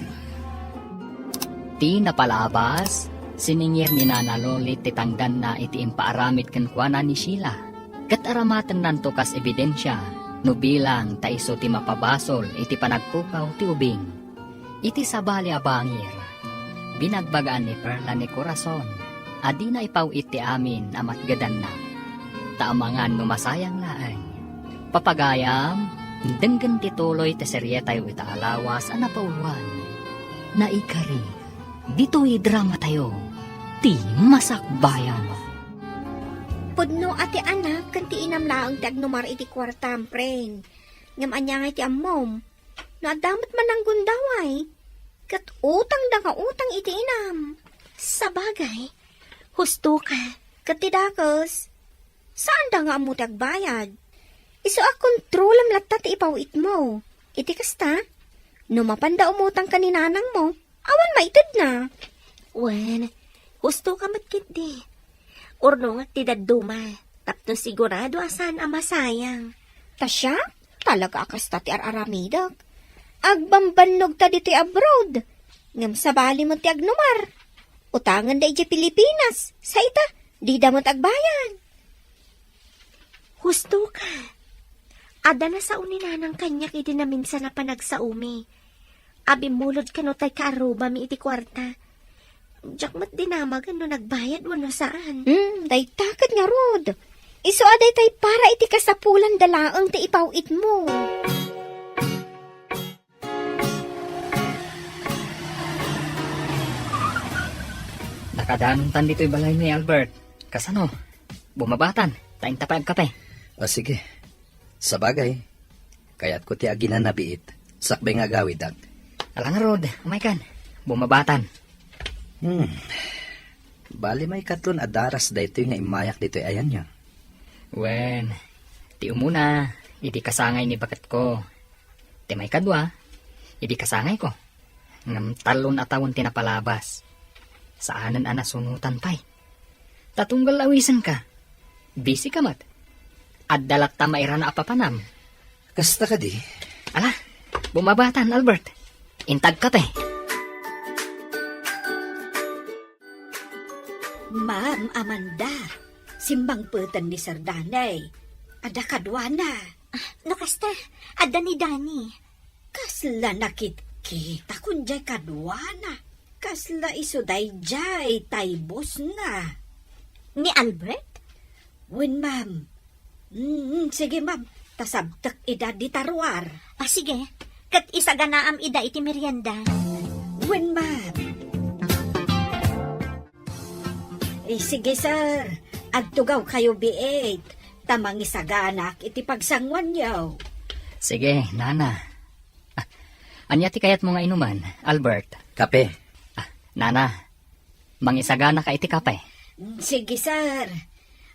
Ti napalabas, siningir ni Nana Lolit ti tangdanna iti impaaramid kenkuana ni Sheila, ket aramatennanto kas ebidensia no bilang ta isu ti mapabasol iti panagpukaw ti ubing. Iti sabali a bangir, binagbagaan ni Perla ni Corazon a dina ipaw-it ti amin a matgedanna, ta amangan no masayang laeng. Papagayam, denggen ti tuloy ti serietayo ita a lawas a napauluan, Naikari. Ditoy dramatayo, Ti Masakbayan. Pudno a ti anak ken ti inam laeng ti agnumar iti kuartam, Pren. Ngem ania ngay ti ammom? No adda met mananggundaway, ket utangda nga utang iti inam. Sabagay, husto ka. Ket ti dakes, saanda nga ammo ti agbayad. Isu a kontrolem latta ti ipaw-itmo. Iti kasta, no mapanda umutang ken ni nanangmo, awan maitedna. Wen, husto ka met ketdi. Urnongek ti dadduma, tapno sigurado a saan a masayang. Ta siak, talaga a kasta ti ar-aramidek. Agbambannog ta ditoy abroad, ngem sabali met ti agnumar. Utangen da idiay Pilipinas, sa ita, dida met agbayad. Husto ka. Adda nasao ni nanang kaniak idi naminsan a panagsaomi. Abimmulod kano tay kaarrubami iti kuarta. Diak met dinamagen no nagbayad wenno saan. Hmm, dayta ket ngarud. Isu a daytay para iti kasapulan da laeng ti ipaw-itmo. Nakadanontan ditoy balay ni Albert. Kasano? Bumabatan, ta inta pay agkape. Ah, sige. Sabagay, kayatko ti aginanabiit, sakbay nga agawidak. Ala ngarud, umaykan. Bumabatan. Hmm. Bali, maikatlo a daras daytoy nga immayak ditoy ayanyo. Wen, ti umuna, idi kasangay ni baketko. Ti maikadua, idi kasangayko. Ngem tallo a tawen ti napalabas. Saanen a nasunotan pay. Ta tunggal awisenka. Busy ka met. Adda latta mairana a papanam. Kasta kadi? Ala, bumabatan, Albert. Inta agkape. Ma'am Amanda, simmangpeten ni Sir Danny. Adda kaduana. Ah, no kasta, adda ni Danny. Kasla nakitkita kun diay kaduana. Kasla isu daydiay tay bossna. Ni Albert? Wen, ma'am. Mm, sige, ma'am. Ta sabtek ida dita ruar. Ah, sige. Ket isaganaam ida iti merienda. Wen, ma'am. Eh, sige, sir. Agtugawkayo biit. Ta mangisaganak iti pagsanguanyo. Sige, nana. Ah, ania ti kayatmo nga inuman, Albert? Kape. Ah, nana, mangisaganaka iti kape. Mm, sige, sir.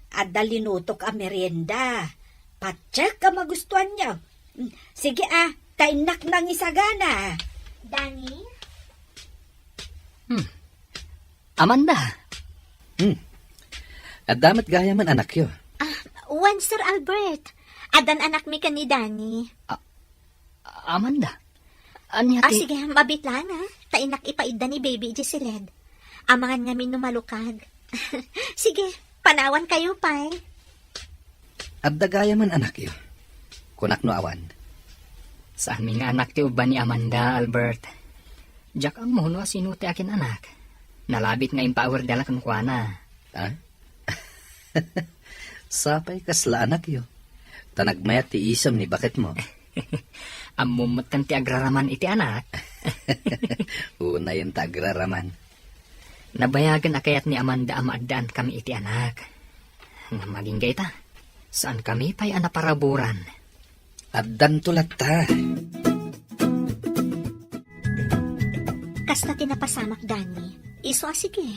Adda linutok a merienda. Patiek a magustuanyo. Mm, sige, ah, ta innak nangisagana. Dani? Hmm. Amanda. Hmm. Adda met gayamen anakyo? Ah, wen, Sir Albert. Addan anakmi ken ni Dani. Ah, Amanda. Ania Ah, ti sige, mabiit lang, ah. Ta innak ipaidda ni Baby iti siled. Amangan ngamin no malukag. Sige, panawankayo pay. Adda gayamen anakyo? Kunak no awan. Saanmi nga anak ti ubba ni Amanda, Albert. Diak ammo no asino ti akin-anak. Nalabit nga impaawerdala kenkuana. Ah? Sapay kasla anakyo. Ta nagmayat ti isem ni baketmo. Ammom metten ti agraraman iti anak. Unayen ta agraraman. Nabayagen a kayat ni Amanda a maaddaankami iti anak. Ngem agingga ita, saankami pay a naparaburan. Addanto latta. Kasta ti napasamak, Dani. Isu a sige,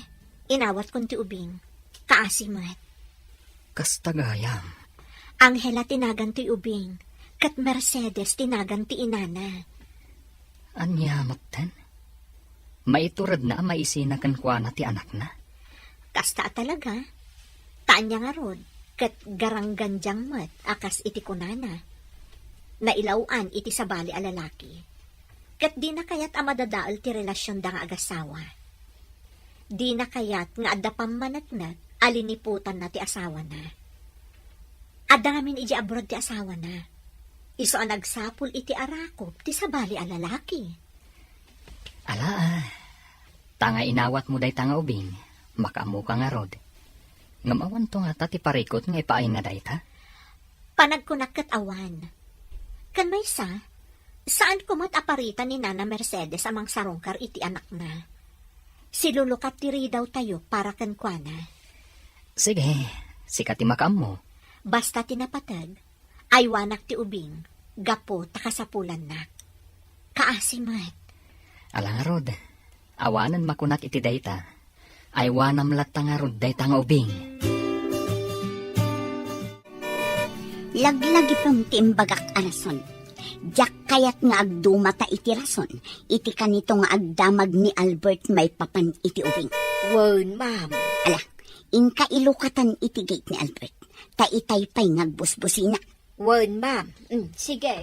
inawatkon ti ubing. Kaasi met. Kasta gayam. Angela ti nagan toy ubing, ket Mercedes ti nagan ti inana. Ania metten? Maituredna a maisina kenkuana ti anakna? Kasta a talaga. Ta ania ngarud, ket garanggandiang met a kas iti kunana. Nailaw-an iti sabali a lalaki. Ket dina kayat a madadael ti relasionda nga agasawa. Dina kayat nga adda pammaneknek a liniputanna ti asawana. Adda ngamin idiay abroad ti asawana. Isu a nagsapul iti arakop ti sabali a lalaki. Ala, ah. Ta nga inawatmo dayta nga ubing, makaammoka ngarud. Ngem awanto ngata ti parikut nga ipaayna dayta? Panagkunak ket awan. Ken maysa, saanko met a parita ni Nana Mercedes a mangsarungkar iti anakna. Silulukat ti ridawtayo para kenkuana. Sige, sika ti makaammo. Basta ti napateg, aywanak ti ubing, gapu ta kasapulannak. Kaasi met. Ala ngarud, awanen makunak iti dayta. Aywanam latta ngarud dayta nga ubing. Laglagipem ti imbagak a rason. Diak kayat nga agdumata iti rason iti kanito nga agdamag ni Albert maipapan iti ubing. Wen, ma'am. Ala, inka ilukatan iti gate ni Albert. Ta itay pay nga agbusbusina. Wen, ma'am. Mm, sige.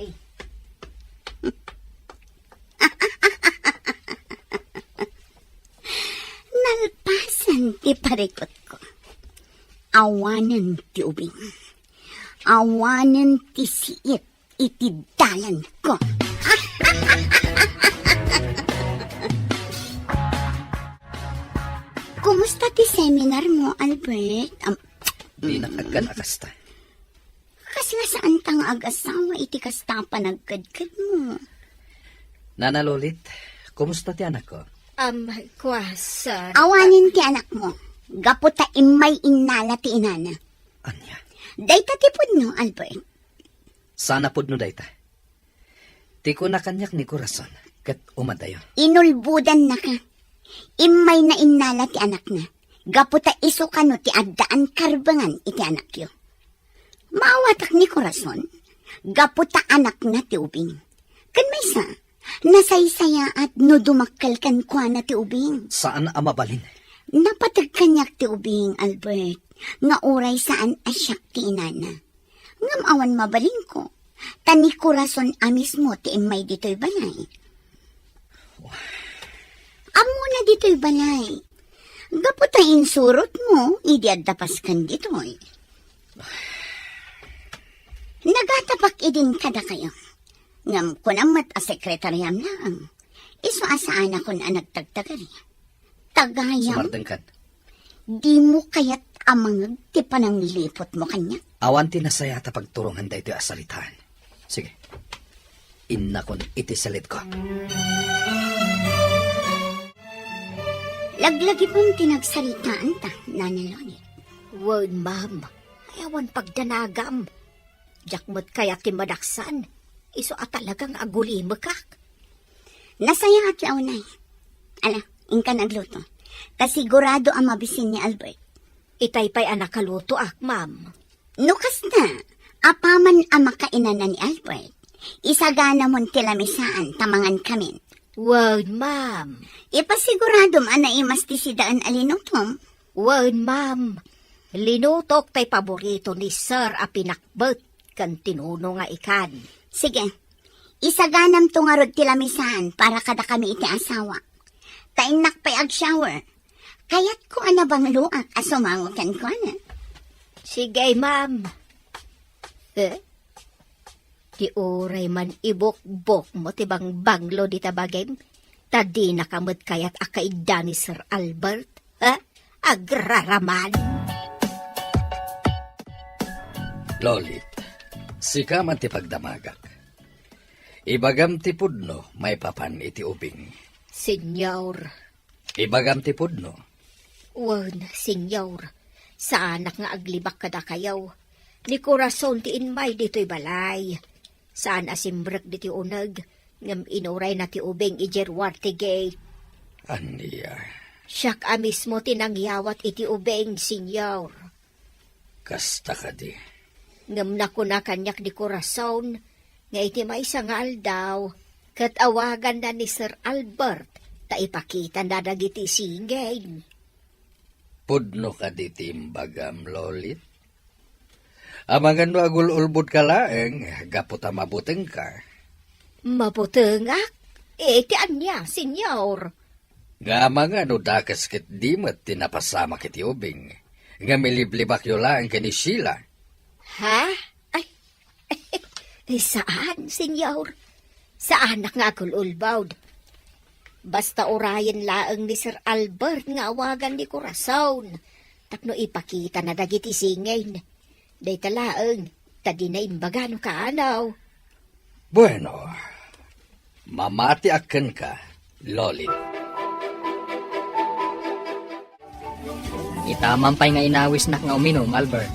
Nalpasen ti parikutko. Awanen ti ubing. Awanen ti siit iti dalanko. Kumusta ti seminar mo, Albert? Am- Dinak agkan a kasta. Kasla saanta nga agasawa iti kasta a panagkedkedmo. Nana Lolit, kumusta ti anakko? Am, kuas, ah, Awanen ti anakmo. Gapu ta immay innala ti inana. Ania? Dayta ti pudno, Albert. Saan a pudno dayta? Ti kuna kaniak ni Corazon, ket umadayo. Inulbodannaka. Immayna innala ti anakna. Gapu ta isu kano ti addaan karbengan iti anakyo. Maawatak ni Corazon, gapu ta anakna ti ubing. Ken maysa, nasaysayaat no dumakkel kenkuana ti ubing. Saan a mabalin. Napateg kaniak ti ubing, Albert, nga uray saan a siak ti inana. Ngem awan mabalinko, ta ni Corazon a mismo ti immay ditoy balay. Ammona ditoy balay. Gapu ta insurotmo idi adda paskan ditoy. Nagatapak idin kadakayo. Ngem kunam met a sekretariam laeng. Isu a saanakon a nagtagtagari. Tagayam. Sumardengkan. Dimo kayat a mangeg ti panangliputmo kaniak? Awan ti nasayaat a pagturongen daytoy a saritaan. Sige, innakon iti selitko. Laglagipem ti nagsaritaanta, Nana Lolit. Wen, ma'am. Ay, awan pagdanagam. Diak met kayat ti madaksan. Isu a talaga nga agulimekak. Nasayaat la unay. Ala, inkan agluto. Ta sigurado a mabisin ni Albert. Itay pay a nakalutoak, ma'am. No kasta, apaman a makainana ni Albert, isaganamon ti lamisaan ta mangankamin. Wen, ma'am. Ipasiguradom a naimas ti sidaen a linutom. Wen, ma'am. Linutok tay paborito ni Sir a pinakbet ken tinuno nga ikan. Sige, isaganamto ngarud ti lamisaan para kadakami iti asawa. Ta innak pay ag-shower. Kayatko a nabangloak a sumango kenkuana. Sige, ma'am. Eh? Ti uray man ibukbokmo ti bangbanglo dita bagim, ta dinaka met kayat a kaidda ni Sir Albert, ha? Agraraman! Lolit, sika man ti pagdamagak. Ibagam ti pudno maipapan iti ubing. Senyor. Ibagam ti pudno. Wen, Senyor, saanak nga aglibak kadakayo. Ni Corazon ti immay ditoy balay. Saan a simrek ditoy uneg, ngem inurayna ti ubing idiay ruar ti gate. Ania? Siak a mismo ti nangyawat iti ubing, Senyor. Kasta kadi. Ngem nakuna kaniak ni Corazon nga iti maysa nga aldaw, ket awaganna ni Sir Albert ta ipakitana dagiti singin. Pudno kadi ti imbagam, Lolit? Amangan no agul-ulbodka laeng gapu ta mabutengka. Mabutengak? Iti ania, Senyor? Nga amangan no dakes ket di met ti napasamak iti ubing, nga miliblibakyo laeng ken ni Sheila. Ha? Ay, ay, saan, Senyor? Saanak nga agul-ulbod. Basta urayen laeng ni Sir Albert nga awagan ni Corazon tapno ipakitana dagiti singin. Dayta laeng, ta dina imbaga no kaanaw. Bueno, mamatiak kenka, Lolit. Itaman pay nga inawisnak nga uminum, Albert.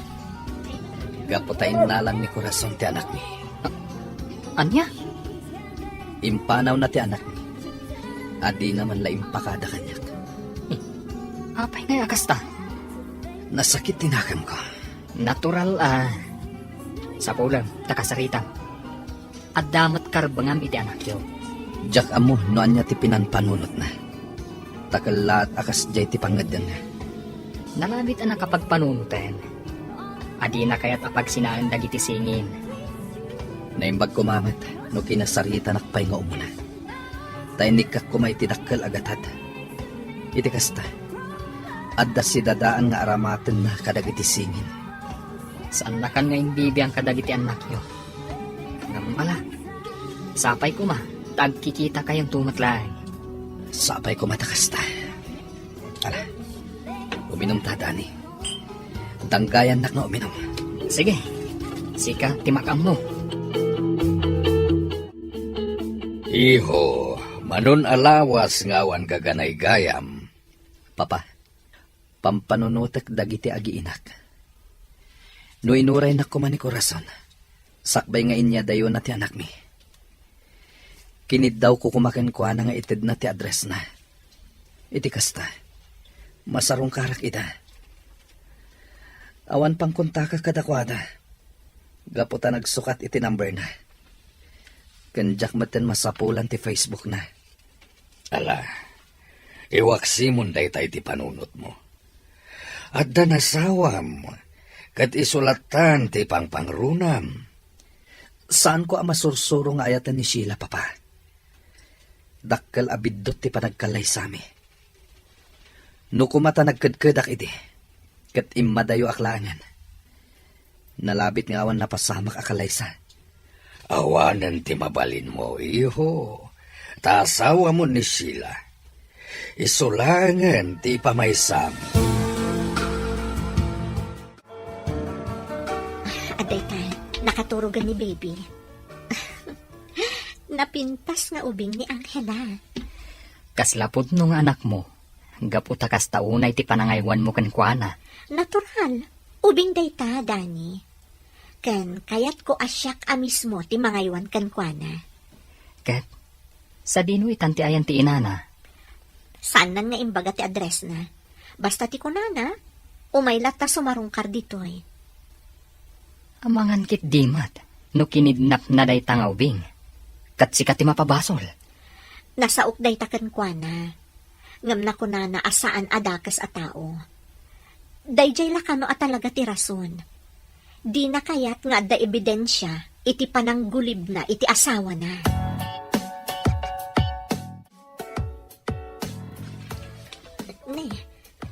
Gapu ta innalan ni Corazon ti anakmi. A-, ania? Impanawna ti anakmi. A dina man la impakada kaniak. Eh, apay ngay a kasta? Nasakit ti nakemko. Natural a sapulem ta kasaritam. Adda met karbengam iti anakyo. Diak ammo no ania ti pinanpanunotna. Ta kellaat a kasdiay ti pangngeddenna. Nalabit a nakapagpanunoten. A dina kayat a pagsinaen dagiti singin. Naimbag koma met no kinasaritanak pay nga umuna. Ta inikkak koma iti dakkel a gatad. Iti kasta, adda sidadaan nga aramatenna kadagiti singin. Saannakan nga imbibiang kadagiti annakyo. Ngem ala, sapay koma ta agkikitakayon met laeng. Sapay koma ta kasta. Ala, uminumta, Dani. Danggayannak nga uminum. Sige, sika ti makaammo. Iho, manon a lawas nga awan gaganaygayam. Papa, pampanunotek dagiti agiinak. No inuraynak koma ni Corazon, sakbay nga inyadayona ti anakmi. Kiniddawko koma kenkuana nga itedna ti addressna. Iti kasta, masarungkarak ida. Awan pangkontakak kadakuada, gapu ta nagsukat iti numberna. Ken diak metten masapulan ti Facebookna. Ala, iwaksimon dayta iti panunotmo. Adda nasawam, ket isu lattan ti pangpangrunam. Saanko a masursuro nga ayaten ni Sheila, Papa. Dakkel a biddut ti panagkallaysami. No koma ta nagkedkedak idi, ket immadayoak laengen. Nalabit nga awan napasamak a kallaysa. Awanen ti mabalinmo, iho. Ta asawamon ni Sheila. Isu laengen ti ipamaysam. Turogen ni baby. Napintas nga ubing ni Angela. Kasla pudno nga anakmo, gapu ta kasta unay ti panangaywanmo kenkuana. Natural. Ubing dayta, Dani. Ken kayatko a siak a mismo ti mangaywan kenkuana. Ket, sadino itan ti ayan ti inana? Saannan nga imbaga ti addressna. Basta ti kunana, umay latta sumarungkar ditoy. Amangan ketdi met no kinidnapna dayta nga ubing. Ket sika ti mapabasol. Nasaok dayta kenkuana. Ngem nakunana a saan a dakes a tao. Daydiay la kano a talaga ti rason. Dina kayat nga adda ebidensia iti pananggulibna iti asawana. Ne,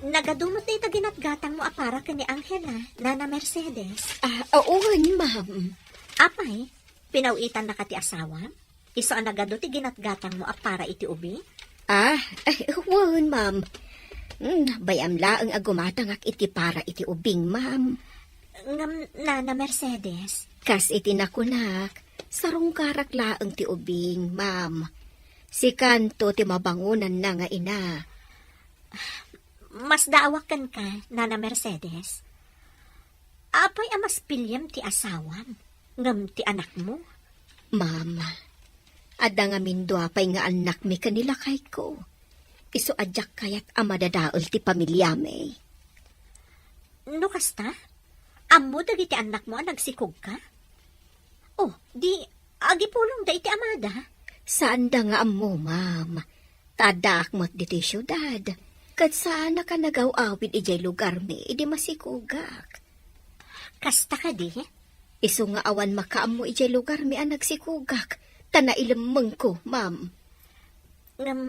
nagadu met dayta ginatgatangmo a para ken ni Angela, Nana Mercedes. Ah, wen, ma'am. Apay, pinaw-itannaka ti asawam? Isu a nagadu ti ginatgatangmo a para iti ubing? Ah, ay, wen, ma'am. Hmm, bay-am laeng a gumatangak iti para iti ubing, ma'am. Ngem, Nana Mercedes. Kas iti nakunak, sarungkarak laeng ti ubing, ma'am. Sikanto ti mabangonanna nga ina. Masdaawak kenka, Nana Mercedes. Apay a mas piliem ti asawam, ngem ti anakmo? Ma'am, adda ngamin dua pay nga annakmi ken ni lakayko. Isu a diak kayat a madadael ti pamiliami. No kasta, ammo dagiti annakmo a nagsikogka? Oh, di agipulongda iti amada? Saanda nga ammo, ma'am. Ta addaak met ditoy siudad. Ket saanak a nagaw-awid idiay lugarmi idi masikogak. Kasta kadi? Isu nga awan makaammo idiay lugarmi a nagsikogak, ta nailemmengko, ma'am. Ngem,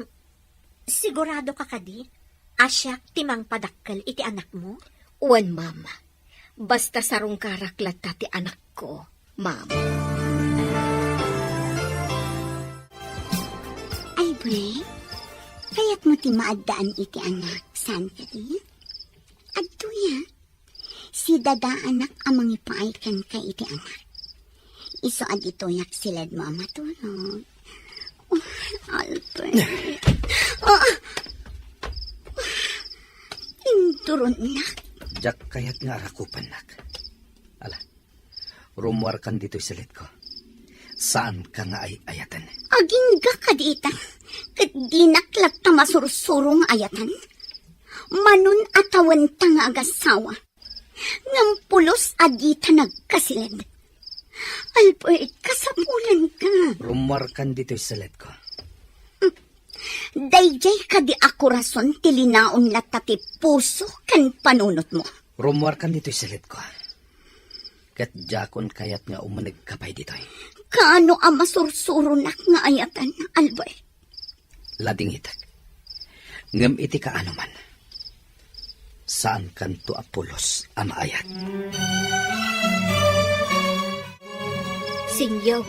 siguradoka kadi a siak ti mangpadakkel iti anakmo? Wen, ma'am. Basta sarungkarak latta ti anakko, ma'am. Ay, Bre, kayatmo ti maaddaan iti anak, saan kadi? Adtoya, sidadaanak a mangipaay kenka iti anak. Isu a ditoyak siledmo a matulog. Oh, Albert. Ah! Induronnak. Diak kayat nga arakupennak. Ala, rummuarkan ditoy siledko. Saanka nga ay-ayaten. Agingga kadi ita, ket dinak latta masursuro nga ayatan. Manon a tawenta nga agasawa. Ngem pulos a dita nagkasiled. Albert, kasapulanka. Rummuarkan ditoy siledko. Daydiay kadi a korason ti linaon latta ti puso ken panunotmo. Rummuarkan ditoy siledko. Ket diakon kayat nga umanegka pay ditoy. Kaano a masursuronak nga ayatan, Albert? Ladingitek. Ngem iti kaano man, saankanto a pulos a maayat. Senyor,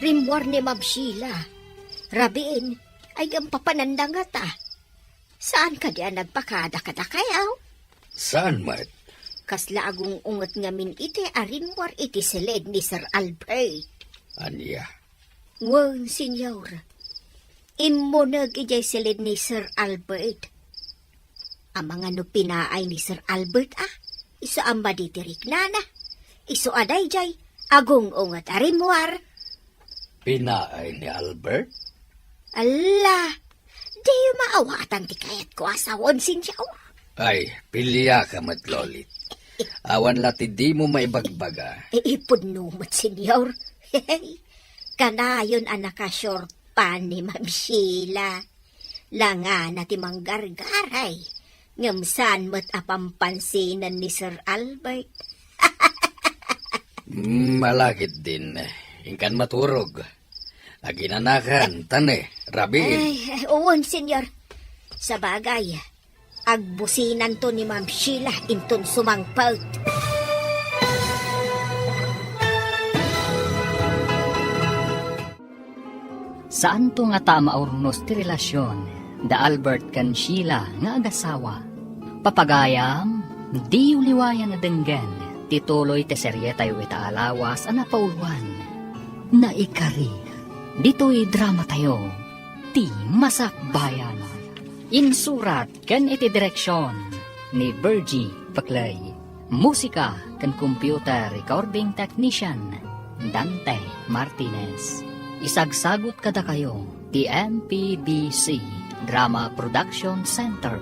rimmuar ni Ma'am Sheila. Rabiin, ay ngem papananda ngata. Saan kadi a nagpakada kadakayaw? Saan met? Kasla agung-unget ngamin iti a rimmuar iti siled ni Sir Albert. Ania? Wen, Senyor. Immuneg idiay siled ni Sir Albert. Amangan no pinaay ni Sir Albert, a? Isu a madi ti riknana. Isu a daydiay, agung-unget a rimmuar. Pinaay ni Albert? Alla, diyo maawatan ti kayatko a sawen, Senyor. Ay, piliaka met, Lolit. Awan la ti dimo maibagbaga. Ipudno met, Senyor. Kanayon a nakasurpan ni Ma'am Sheila. Langana ti manggargaray, ngem saan met a pampansinan ni Sir Albert. Mm, malagitdin, inkan maturog. Aginanakan, ta ne, rabiin. Ay, wen, Senyor. Sabagay, agbusinanto ni Ma'am Sheila inton sumangpet. Saanto ngata a maurnos ti relasion da Albert ken Sheila nga agasawa. Papagayam, diyo liwayan a denggen Ti tuloy ti serietayo ita a lawas a napauluan, Naikari. Ditoy dramatayo, Ti Masakbayan. Insurat ken iti direksion ni Virgie Paclay. Musika ken computer recording technician, Dante Martinez. Isagsagut kadakayo ti M P B C Drama Production Center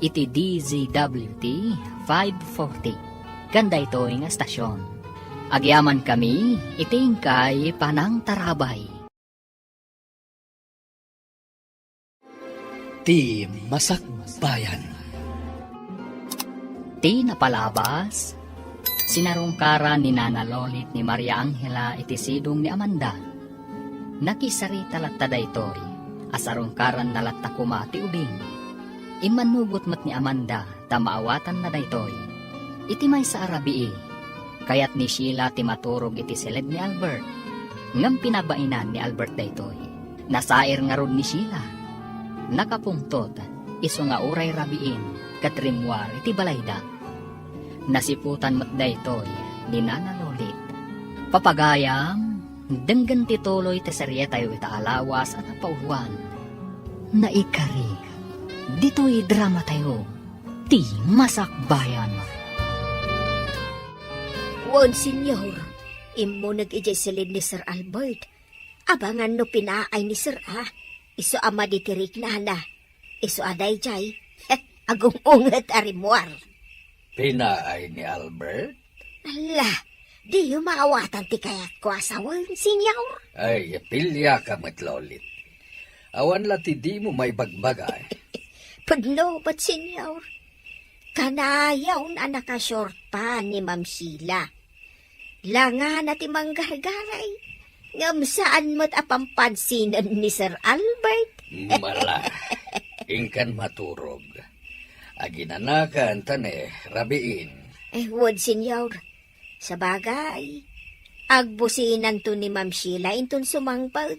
iti D Z W T five forty ken daytoy nga estasion. Agyamankami iti inkay panangtarabay. Ti Masakbayan. Ti napalabas, sinarungkaran ni Nana Lolit ni Maria Angela iti sidong ni Amanda. Nakisarita latta daytoy, a sarungkaranna latta koma ti ubing. Immanugot met ni Amanda ta maawatanna daytoy. Iti maysa a rabii, kayat ni Sheila ti maturog iti siled ni Albert. Ngem pinabainan ni Albert daytoy. Nasair ngarud ni Sheila. Nakapungtot, isu nga uray rabiin ket rimmuar iti balayda. Nasiputan met daytoy ni Nana Lolit. Papagayam, denggen ti tuloy ti serietayo ita a lawas a napauluan, Naikari. Ditoy dramatayo, Ti Masakbayan. Wen, Senyor, immuneg idiay siled ni Sir Albert. Abangan no pinaay ni Sir a, isu a madi ti riknana. Isu a daydiay, agung-unget a rimmuar. Pinaay ni Albert? Ala, diyo maawatan ti kayatko a sawen, Senyor? Ay, piliaka met, Lolit. Awan la ti dimo maibagbaga. Pudno met, Senyor. Kanayon a naka-short pa ni Ma'am Sheila. Langana ti manggargaray, ngem saan met a pampansinan ni Sir Albert. Mala, inkan maturog. Aginanakan ta ne, rabiin. Eh, wen, Senyor. Sabagay, agbusinanto ni Ma'am Sheila inton sumangpet.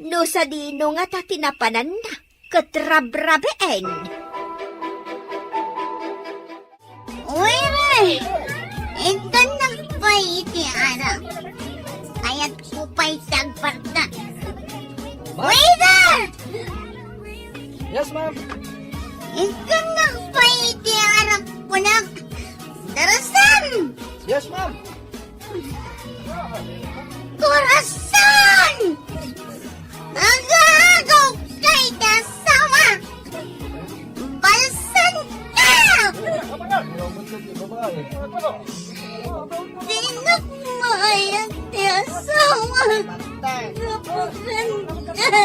No sadino ngata ti napananna ket rabrabien. Uy, Ray! Inkanak pay iti arak. Kayatko pay ti agparta. Waiter! Yes, ma'am. Inkanak pay iti arak kunak. Darasan! Yes, ma'am. Corazon! Agagaw kay kasama! Balsan ka! Pinagmayat ti asawa! Rapukan ka!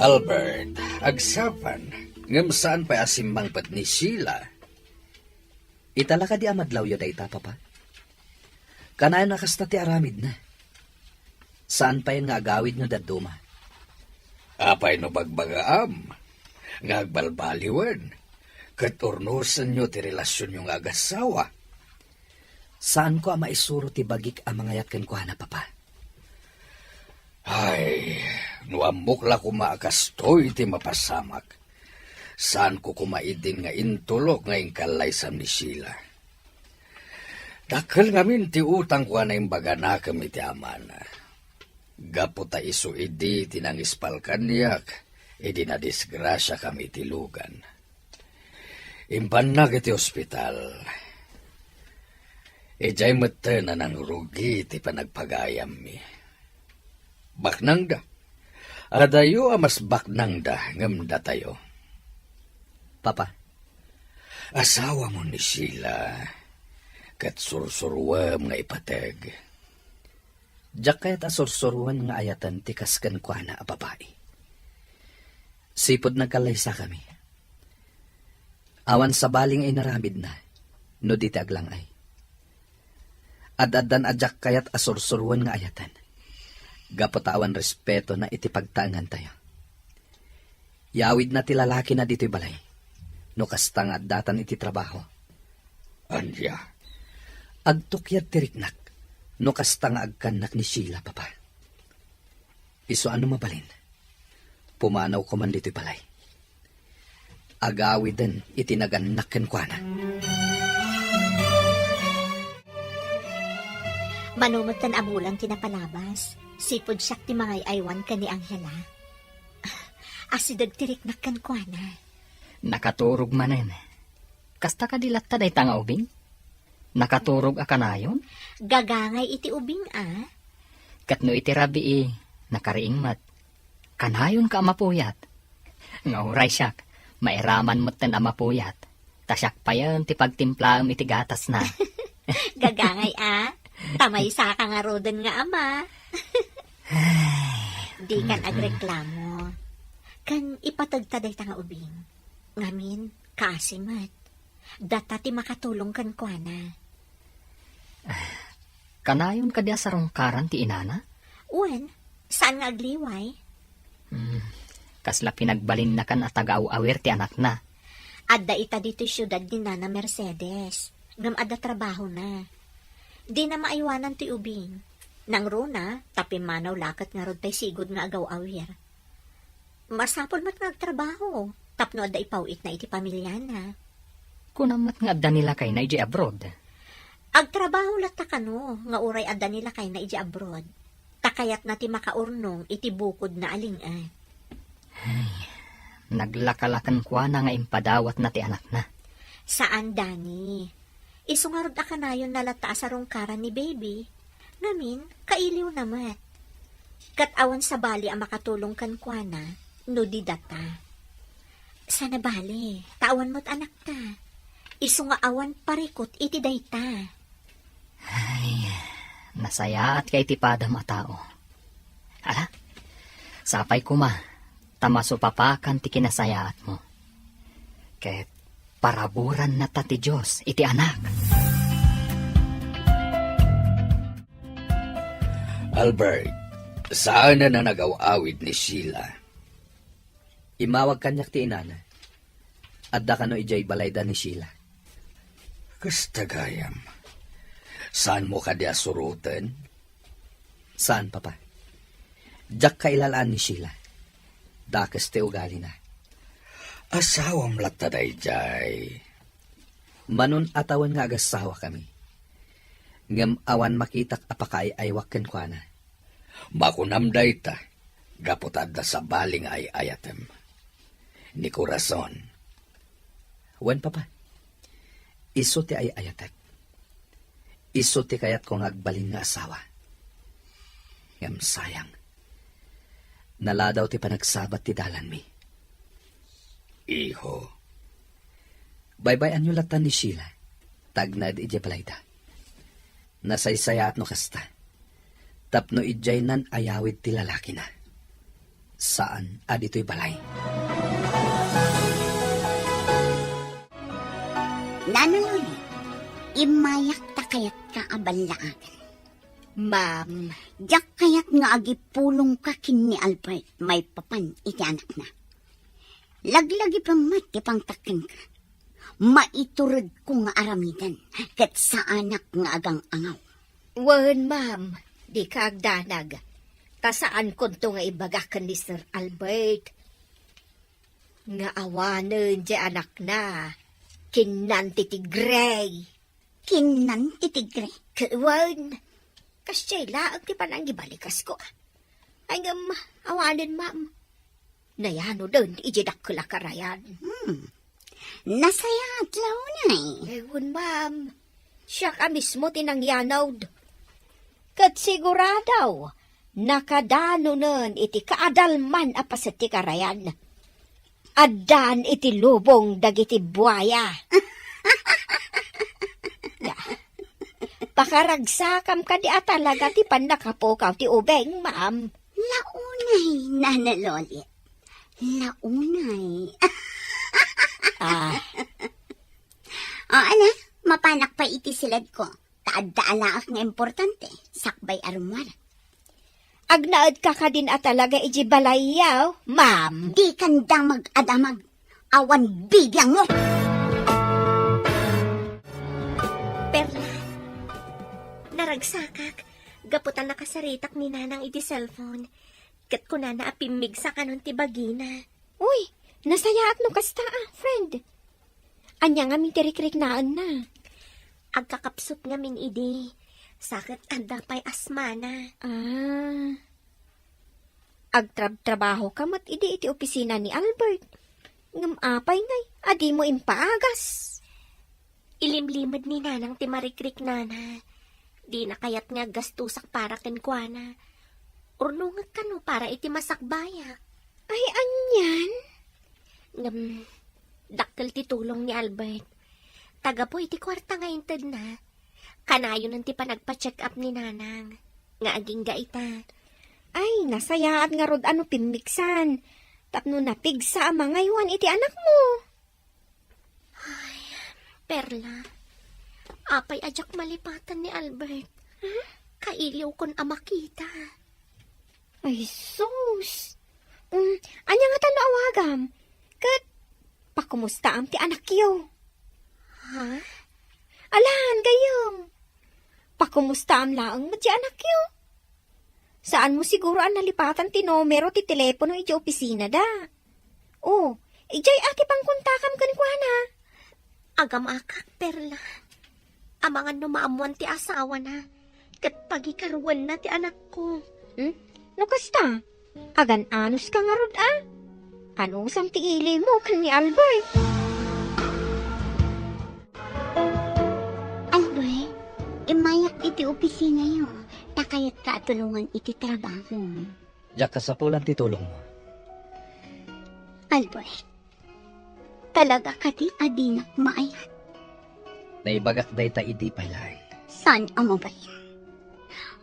Albert, agsapa, ngem saan pay a simmangpet ni Sheila. Ita la kadi a madlawyo dayta, Papa? Kanayon a kasta ti aramidna. Saan payen nga agawidyo dadduma. Apay no bagbagaam nga agbalbaliwen ket urnosenyo ti relasionyo nga agassawa? Saanko a maisuro ti bagik a mangayat kenkuana, Papa. Ay, no ammok la koma a kastoy ti mapasamak, saanko koma idin nga intulok nga inkallaysam ni Sheila. Dakkel ngamin ti utangko a naimbaganakem iti amana. Gapu ta isu idi ti nangispal kaniak idi nadisgrasiakami iti lugan. Impannak iti ospital. Idiay metten a nangrugi ti panagpagayammi. Baknangda. Adayo a mas baknangda ngem datayo. Papa. Asawamo ni Sheila, ket sursuruem nga ipateg. Diak kayat a sursuroen nga ayaten ti kas kenkuana a babai. Sipud nagkallaysakami, awan sabali nga inaramidna no di ti aglang-ay. Ad-addan a diak kayat a sursuroen nga ayaten, gapu ta awan respetona iti pagtaengantayo. Yawidna ti lalakina ditoy balay, no kasta nga addatan iti trabaho. Ania? Agtukyad ti riknak, no kasta nga agkannak ni Sheila, Papa. Isu a no mabalin, pumanawko man ditoy balay. agawiden iti nagannak kenkuana. Mano metten a bulan ti napalabas, sipud siak ti mangay-aywan ken ni Angela. Asideg ti riknak kenkuana. Nakaturog manen. Kasta kadi latta dayta nga ubing? Nakaturog a kanayon? Gagangay iti ubing a. Ket no iti rabii, nakariing met. Kanayonka a mapuyat. Nga uray siak, mairaman metten a mapuyat. Ta siak payen ti pagtimplaem iti gatasna. Gagangay a, ta maysaka ngaruden nga ama. Dikan agreklamo. Ken ipateg ta dayta nga ubing. Ngamin, kaasi met. Data ti makatulong kenkuana. Kanayon kadi a sarungkaran ti inana? Wen, saan nga agliway? Hmm, kasla pinagbalinnakan a taga-aw-awir ti anakna. Adda ita ditoy siudad ni Nana Mercedes, ngem adda trabahona. Dina maaywanan toy ubing. Nangruna, ta pimmanaw la ket ngarud pay sigud nga agaw-awir. Masapul met nga agtrabaho, tapno adda ipaw-itna iti pamiliana. Kunam met nga adda ni lakayna idiay abroad. Agtrabaho latta kano nga uray adda ni lakayna idiay abroad. Ta kayatna ti makaurnong iti bukodna a ling-et. Ay, naglaka la kenkuana nga impadawatna ti anakna. Saan, Dani. Isu ngarud a kanayonna latta a sarungkaran ni Baby. Ngamin, kailiwna met. Ket awan sabali a makatulong kenkuana no di data. Sana bale, ta awan met anakta. Isu nga awan parikut iti dayta. Ay, nasayaatka iti padam a tao. Ala, sapay koma, ta masupapakan ti kinasayaatmo. Ket paraburanna ta ti Dios iti anak. Albert, saanen a nagaw-awid ni Sheila. Immawag kaniak ti inana. Adda kano idiay balayda ni Sheila. Kasta gayam. Saanmo kadi a suroten? Saan, Papa. Diak kailalaan ni Sheila. Dakes ti ugalina. Asawam latta daydiay. Manon a tawen nga agasawakami. Ngem awan makitak a pakaay-aywak kenkuana. Makunam dayta, gapu ta adda sabali nga ay-ayatem. Ni Corazon. Wen, Papa. Isu ti ay-ayatek. Isu ti kayatko nga agbalin nga asawa. Ngem sayang. Naladaw ti panagsabat ti dalanmi. Iho. Baybay-anyo latta ni Sheila. Ta agnaed idiay balayda. Nasaysayaat no kasta. Tapno idiay nan-ayawid ti lalakina. Saan a ditoy balay. Nana Loli, immayak ta kayatka a ballaagan. Ma'am. Diak kayat nga agipulongka ken ni Albert maipapan iti anakna. Laglagipem met ti pangtakkenka. Maituredko nga aramiden, ket saanak nga agang-angaw. Wen, ma'am, dika agdanag. Ta saankonto nga ibaga ken ni Sir Albert nga awanen ti anakna, kinnan ti tigre. Kinnan ti tigre? Ket wen, kasdiay laeng ti panangibalikas ko. Ay, ngem, awanen, ma'am. Nayanoden iti dakkel a karayan. Hmm. Nasayaat la unay. Eh, wen, ma'am. Siak a mismo ti nangyanod. Ket sigurado, nakadanonen iti kaadalman a paset ti karayan. Addan iti lubong dagiti buaya. Ya. Pakaragsakam kadi a talaga ti pannakapukaw ti ubing, ma'am. Launay, Nana Lolit. Launay. Ah. O, ala, mapanak pay iti siledko. Ta adda alaek nga importante, sakbay a rummuar. Agnaedka kadin a talaga iti balayyo, ma'am? Dikan damag a damag. Awan bibiangmo. Perla, naragsakak, gapu ta nakasaritak ni Nanang iti cellphone. Ket kunana a pimmigsa kanon ti bagina. Uy, Nasayaat no kasta, ah, friend. Ania ngamin ti rikriknaenna? Agkakapsut ngamin idi. Sa ket adda pay asmana. Ah. Agtrabtrabaho ka met idi iti opisina ni Albert. Ngem apay ngay, a dimo impaagas? Ilimlimed ni Nanang ti marikriknana. Dina kayat nga aggastosak para kenkuana. Urnongek kano para iti masakbayak. Ay, anian? Ngem, dakkel ti tulong ni Albert. Tagapu iti kuarta nga intedna, kanayonen ti panagpa-check up ni Nanang nga agingga ita. Ay, nasayaat ngarud a no pimmiksan tapno napigsa a mangaywan iti anakmo. Ay, Perla, apay a diak malipatan ni Albert? Kailiwkon a makita. Ay, sus! Mm, ania ngata no awagam? Ket pakumustaam ti anakyo? Ha? Alan, gayyem. Pakumustaam laeng met ti anakyo? Saanmo siguro a nalipatan ti numero ti telepono idiay opisinada? Oh, idiay a ti pangkontakam kenkuana. Agamakak, Perla. Amangan no maammoan ti asawana, ket pagikaruenna ti anakko. Hmm? No kasta, agan-anos ka ngarud, a? Anusam ti ilimo ken ni Albert? Albert, immayak iti opisinayo, ta kayatka a tulongan iti trabaho. Diak kasapulan ti tulongmo. Albert, talaga kadi a dinak maayat? Naibagak dayta idi pay laeng. Saan a mabalin?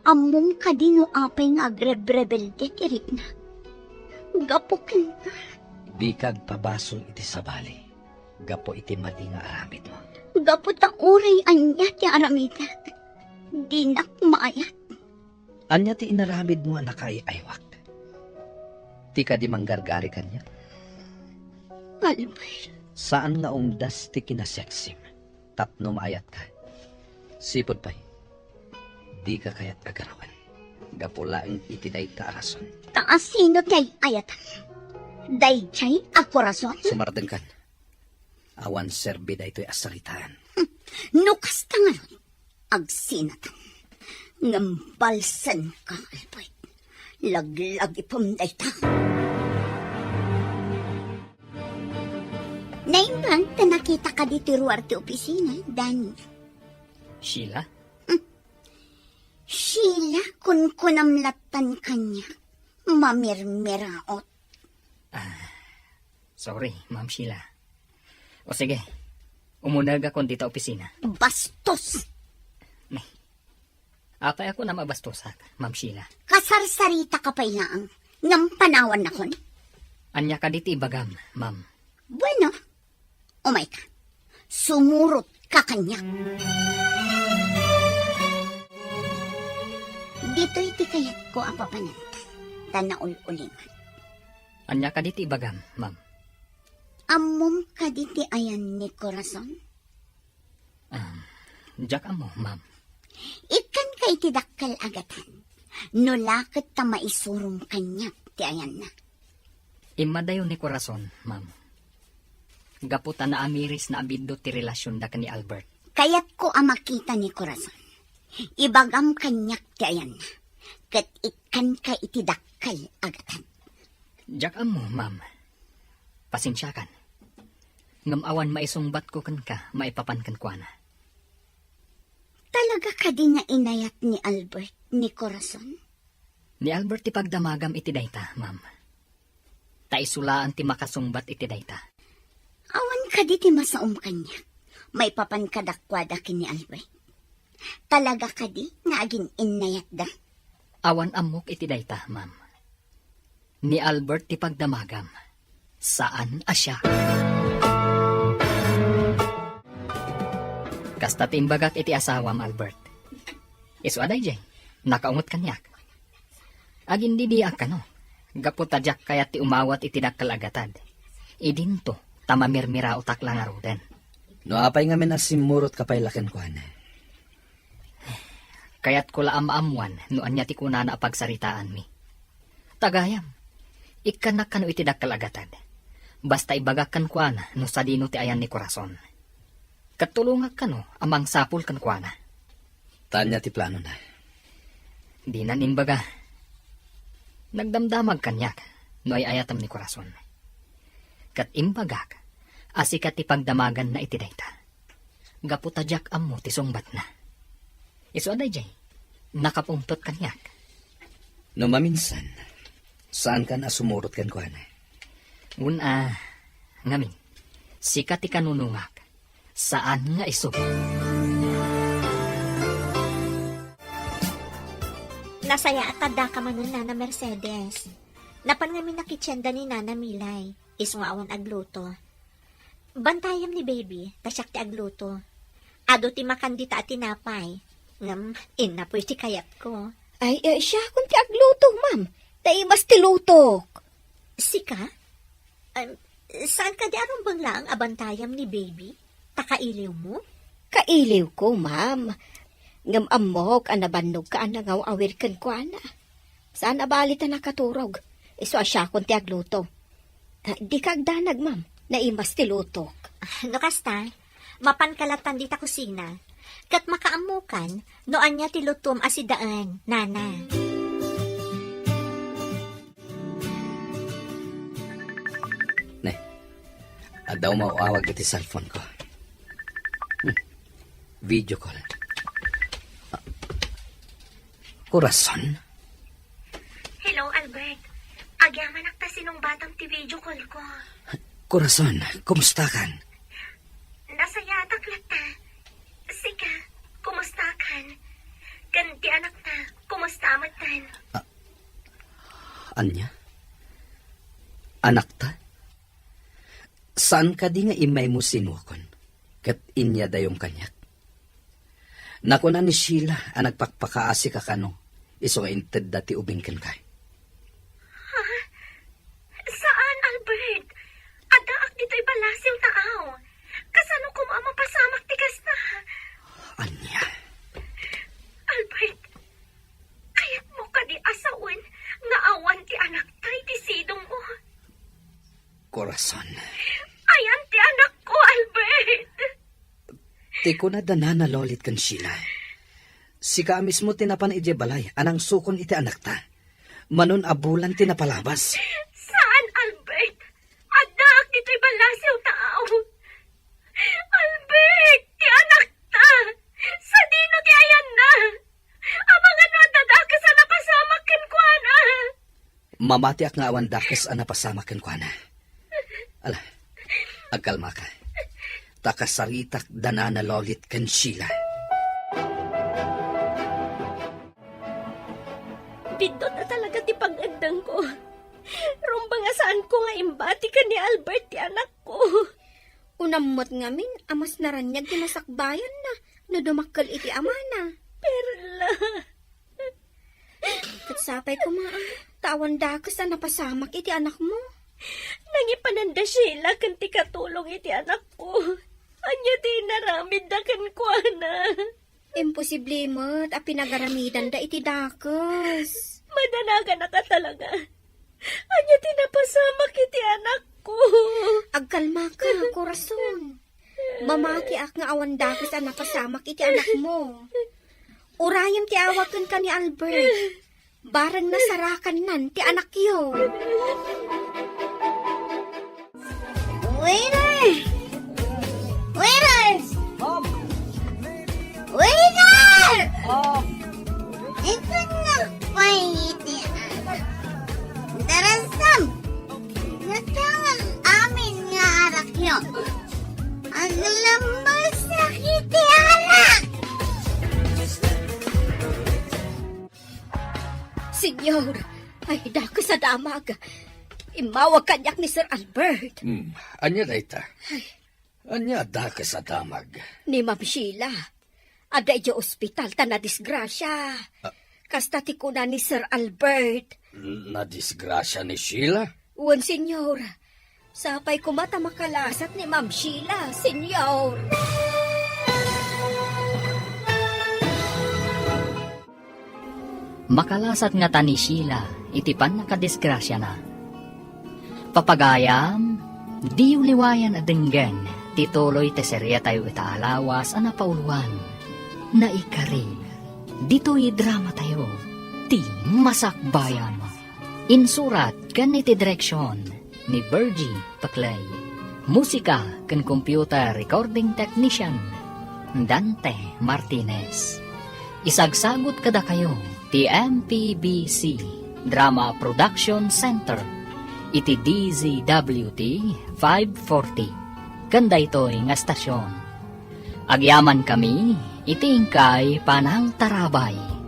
Ammom kadi no apay nga agrebrebelde ti rikna? Gapu kenka. Dika agpabasol iti sabali gapu iti madi nga aramidmo. Gapu ta uray ania ti aramidek, dinak maayat. Ania ti inaramidmo a nakaay-aywak? Ti kadi manggargari kaniak? Albert. Saan nga umdas ti kinaseksim tapno maayatka. Sipud pay, dika kayat a garawen gapu laeng iti dayta a rason. Ta asino ti ay-ayatam? Daydiay a korason? Sumardengkan. Awan serbi daytoy a saritaan. No kasta ngarud, agsinatam. Ngem balsenka, Albert. Laglagipem dayta. Naimbag ta nakitaka ditoy ruar ti opisina, Danny. Sheila? Hmm. Sheila, kunkunam lattan kaniak. Mamirmiraot. Ah, sorry, Ma'am Sheila. O sige, umunegakon dita opisina. Bastos! Nay, apay a kunam a bastosak, Ma'am Sheila? Kasarsaritaka pay laeng, ngem panawannakon. Ania kadi ti ibagam, ma'am? Bueno, umayka. Sumurotka kaniak. Ditoy ti kayatko a papananta, ta naul-ulingan. Ania kadi ti ibagam, ma'am? Ammom kadi ti ayan ni Corazon? Ah, diak ammo, ma'am. Ikkanka iti dakkel a gatad. No la ket ta maisurom kaniak ti ayanna. Immadayo ni Corazon, ma'am. Gapu ta naamirisna a biddut ti relasionda ken ni Albert. Kayatko a makita ni Corazon. Ibagam kaniak ti ayanna. Ket ikkanka iti dakkel a gatad. Diak ammo, ma'am. Pasensiakan. Ngem awan maisungbatko kenka maipapan kenkuana. Talaga kadi nga inayat ni Albert ni Corazon? Ni Albert ti pagdamagam iti dayta, ma'am. Ta isu laeng ti makasungbat iti dayta. Awan kadi ti masaom kaniak maipapan kadakuada ken ni Albert? Talaga kadi nga agin-innayatda? Awan ammok iti dayta, ma'am. Ni Albert ti pagdamagam. Saan a siak. Kasta ti imbagak iti asawam, Albert. Isu a daydiay, nakaunget kaniak. Agindidiak kano, gapu ta diak kayat ti umawat iti dakkel a gatad. Idinto, ta mamirmiraotak la ngaruden. No apay ngamin a simmurotka pay la kenkuana? Kayatko la a maammuan no ania ti kunana a pagsaritaanmi. Ta gayam, ikkannak kano iti dakkel a gatad. Basta ibagak kenkuana no sadino ti ayan ni Corazon. Ket tulongak kano a mangsapul kenkuana. Ta ania ti planona? Dinan imbaga. Nagdamdamag kaniak no ay-ayatem ni Corazon. Ket imbagak a sika ti pagdamaganna iti dayta. Gapu ta diak ammo ti sungbatna. Isu a daydiay, nakapungtot kaniak. No maminsan, saankan a sumurot kenkuana. Wen a, ngamin, sika ti kanunongak. Saan nga isu. Nasayaat ta addaka manen, Nana Mercedes. Napan ngamin a kitienda ni Nana Milay, isu nga awan agluto. Bantayam ni baby, ta siak ti agluto. Adu ti makan dita a tinapay. Ngem, innapoy ti kayatko. Ay, eh, siakon ti agluto, ma'am. Ta imas ti lutok. Sika? Em, saan kadi a rumbeng laeng a bantayam ni baby? Ta kailiwmo? Kailiwko, ma'am. Ngem ammok a nabannogka a nangaw-awir kenkuana. Saan a bali ta nakaturog. Isu a siakon ti agluto. Ah, dika agdanag, ma'am. Naimas ti lutok. Ah, no kasta, mapanka lattan dita kusina. Ket makaammokan no ania ti lutom a sidaen, nana. Ne, adda umaw-awag iti cellphone ko. Hmm. Video call. Ah, Corazon? Hello, Albert. Agyamanak ta sinungbatam ti video call ko. Corazon, kumustakan? Nasayaatak latta. Sika, kumustakan? Ken ti anakta, kumusta metten? Ah, ania? Anakta? Saan kadi nga immaymo sinuakon? Ket inyadayom kaniak? Nakuna ni Sheila a nagpakpakaasika kano, isu nga intedda ti ubing kenka. Ha? Saan, Albert. Addaak ditoy ballasiw ta aw. Kasano koma a mapasamak ti kasta? Ania? Albert, kayatmo kadi a sawen nga awan ti anakta iti sidongmo? Corazon. Ayan ti anakko, Albert! Ti kuna da Nana Lolit ken Sheila, sika a mismo ti napan idiay balay a nangsukon iti anakta. Manon a bulan ti napalabas. Saan, Albert? Addaak ditoy ballasiw ta aw. Albert, ti anakta! Sadino ti ayanna? Amangan no adda dakes a napasamak kenkuana. Mamatiak nga awan dakes a napasamak kenkuana. Ala, agkalmaka. Ta kasaritak da Nana Lolit ken Sheila. Biddut a talaga ti pag-eddengko. Rumbeng a saanko nga imbati ken ni Albert ti anakko. Unam met ngamin a mas naraniag ti masakbayanna no dumakkel iti amana. Perla. Ket sapay koma, ta awan dakes a napasamak iti anakmo. Nangipanan da Sheila ken ti katulong iti anakko. Ania ti inaramidda kenkuana? Imposible met a pinagaramidanda iti dakes. Madanaganak a talaga. Ania ti napasamak iti anakko? Agkalmaka, Corazon. Mamatiak nga awan dakes a napasamak iti anakmo. Urayem ti awag kenka ni Albert. Bareng nasarakannan ti anakyo. Waiter! Waiter! Waiter! Ikan na pay iti anak. Darasam! Natawag amin nga arakyo. Aglambasak iti anak! Senyor, ay, dakes a damag. Immawag kaniak ni Sir Albert. Hmm, ania dayta? Ay. Ania dakes a damag? Ni Ma'am Sheila. Adda idiay ospital ta nadisgrasia. Ah. Kasta ti kuna ni Sir Albert. Nadisgrasia ni Sheila? Wen, senyor. Sapay koma ta makalasat ni Ma'am Sheila, senyor. Makalasat ngata ni Sheila iti pannakadisgrasiana. Papagayam, Diyo liwayan a denggen ti tuloy ti seriatayo ita a lawas a napauluan, Naikari. Ditoy dramatayo, ti Masakbayan. Insurat ken iti direksion ni Virgie Paclay. Musika ken computer recording technician, Dante Martinez. Isagsagut kadakayo ti M P B C Drama Production Center iti D Z W T five forty. Ken daytoy nga estasion, agyamankami iti inkay panangtarabay.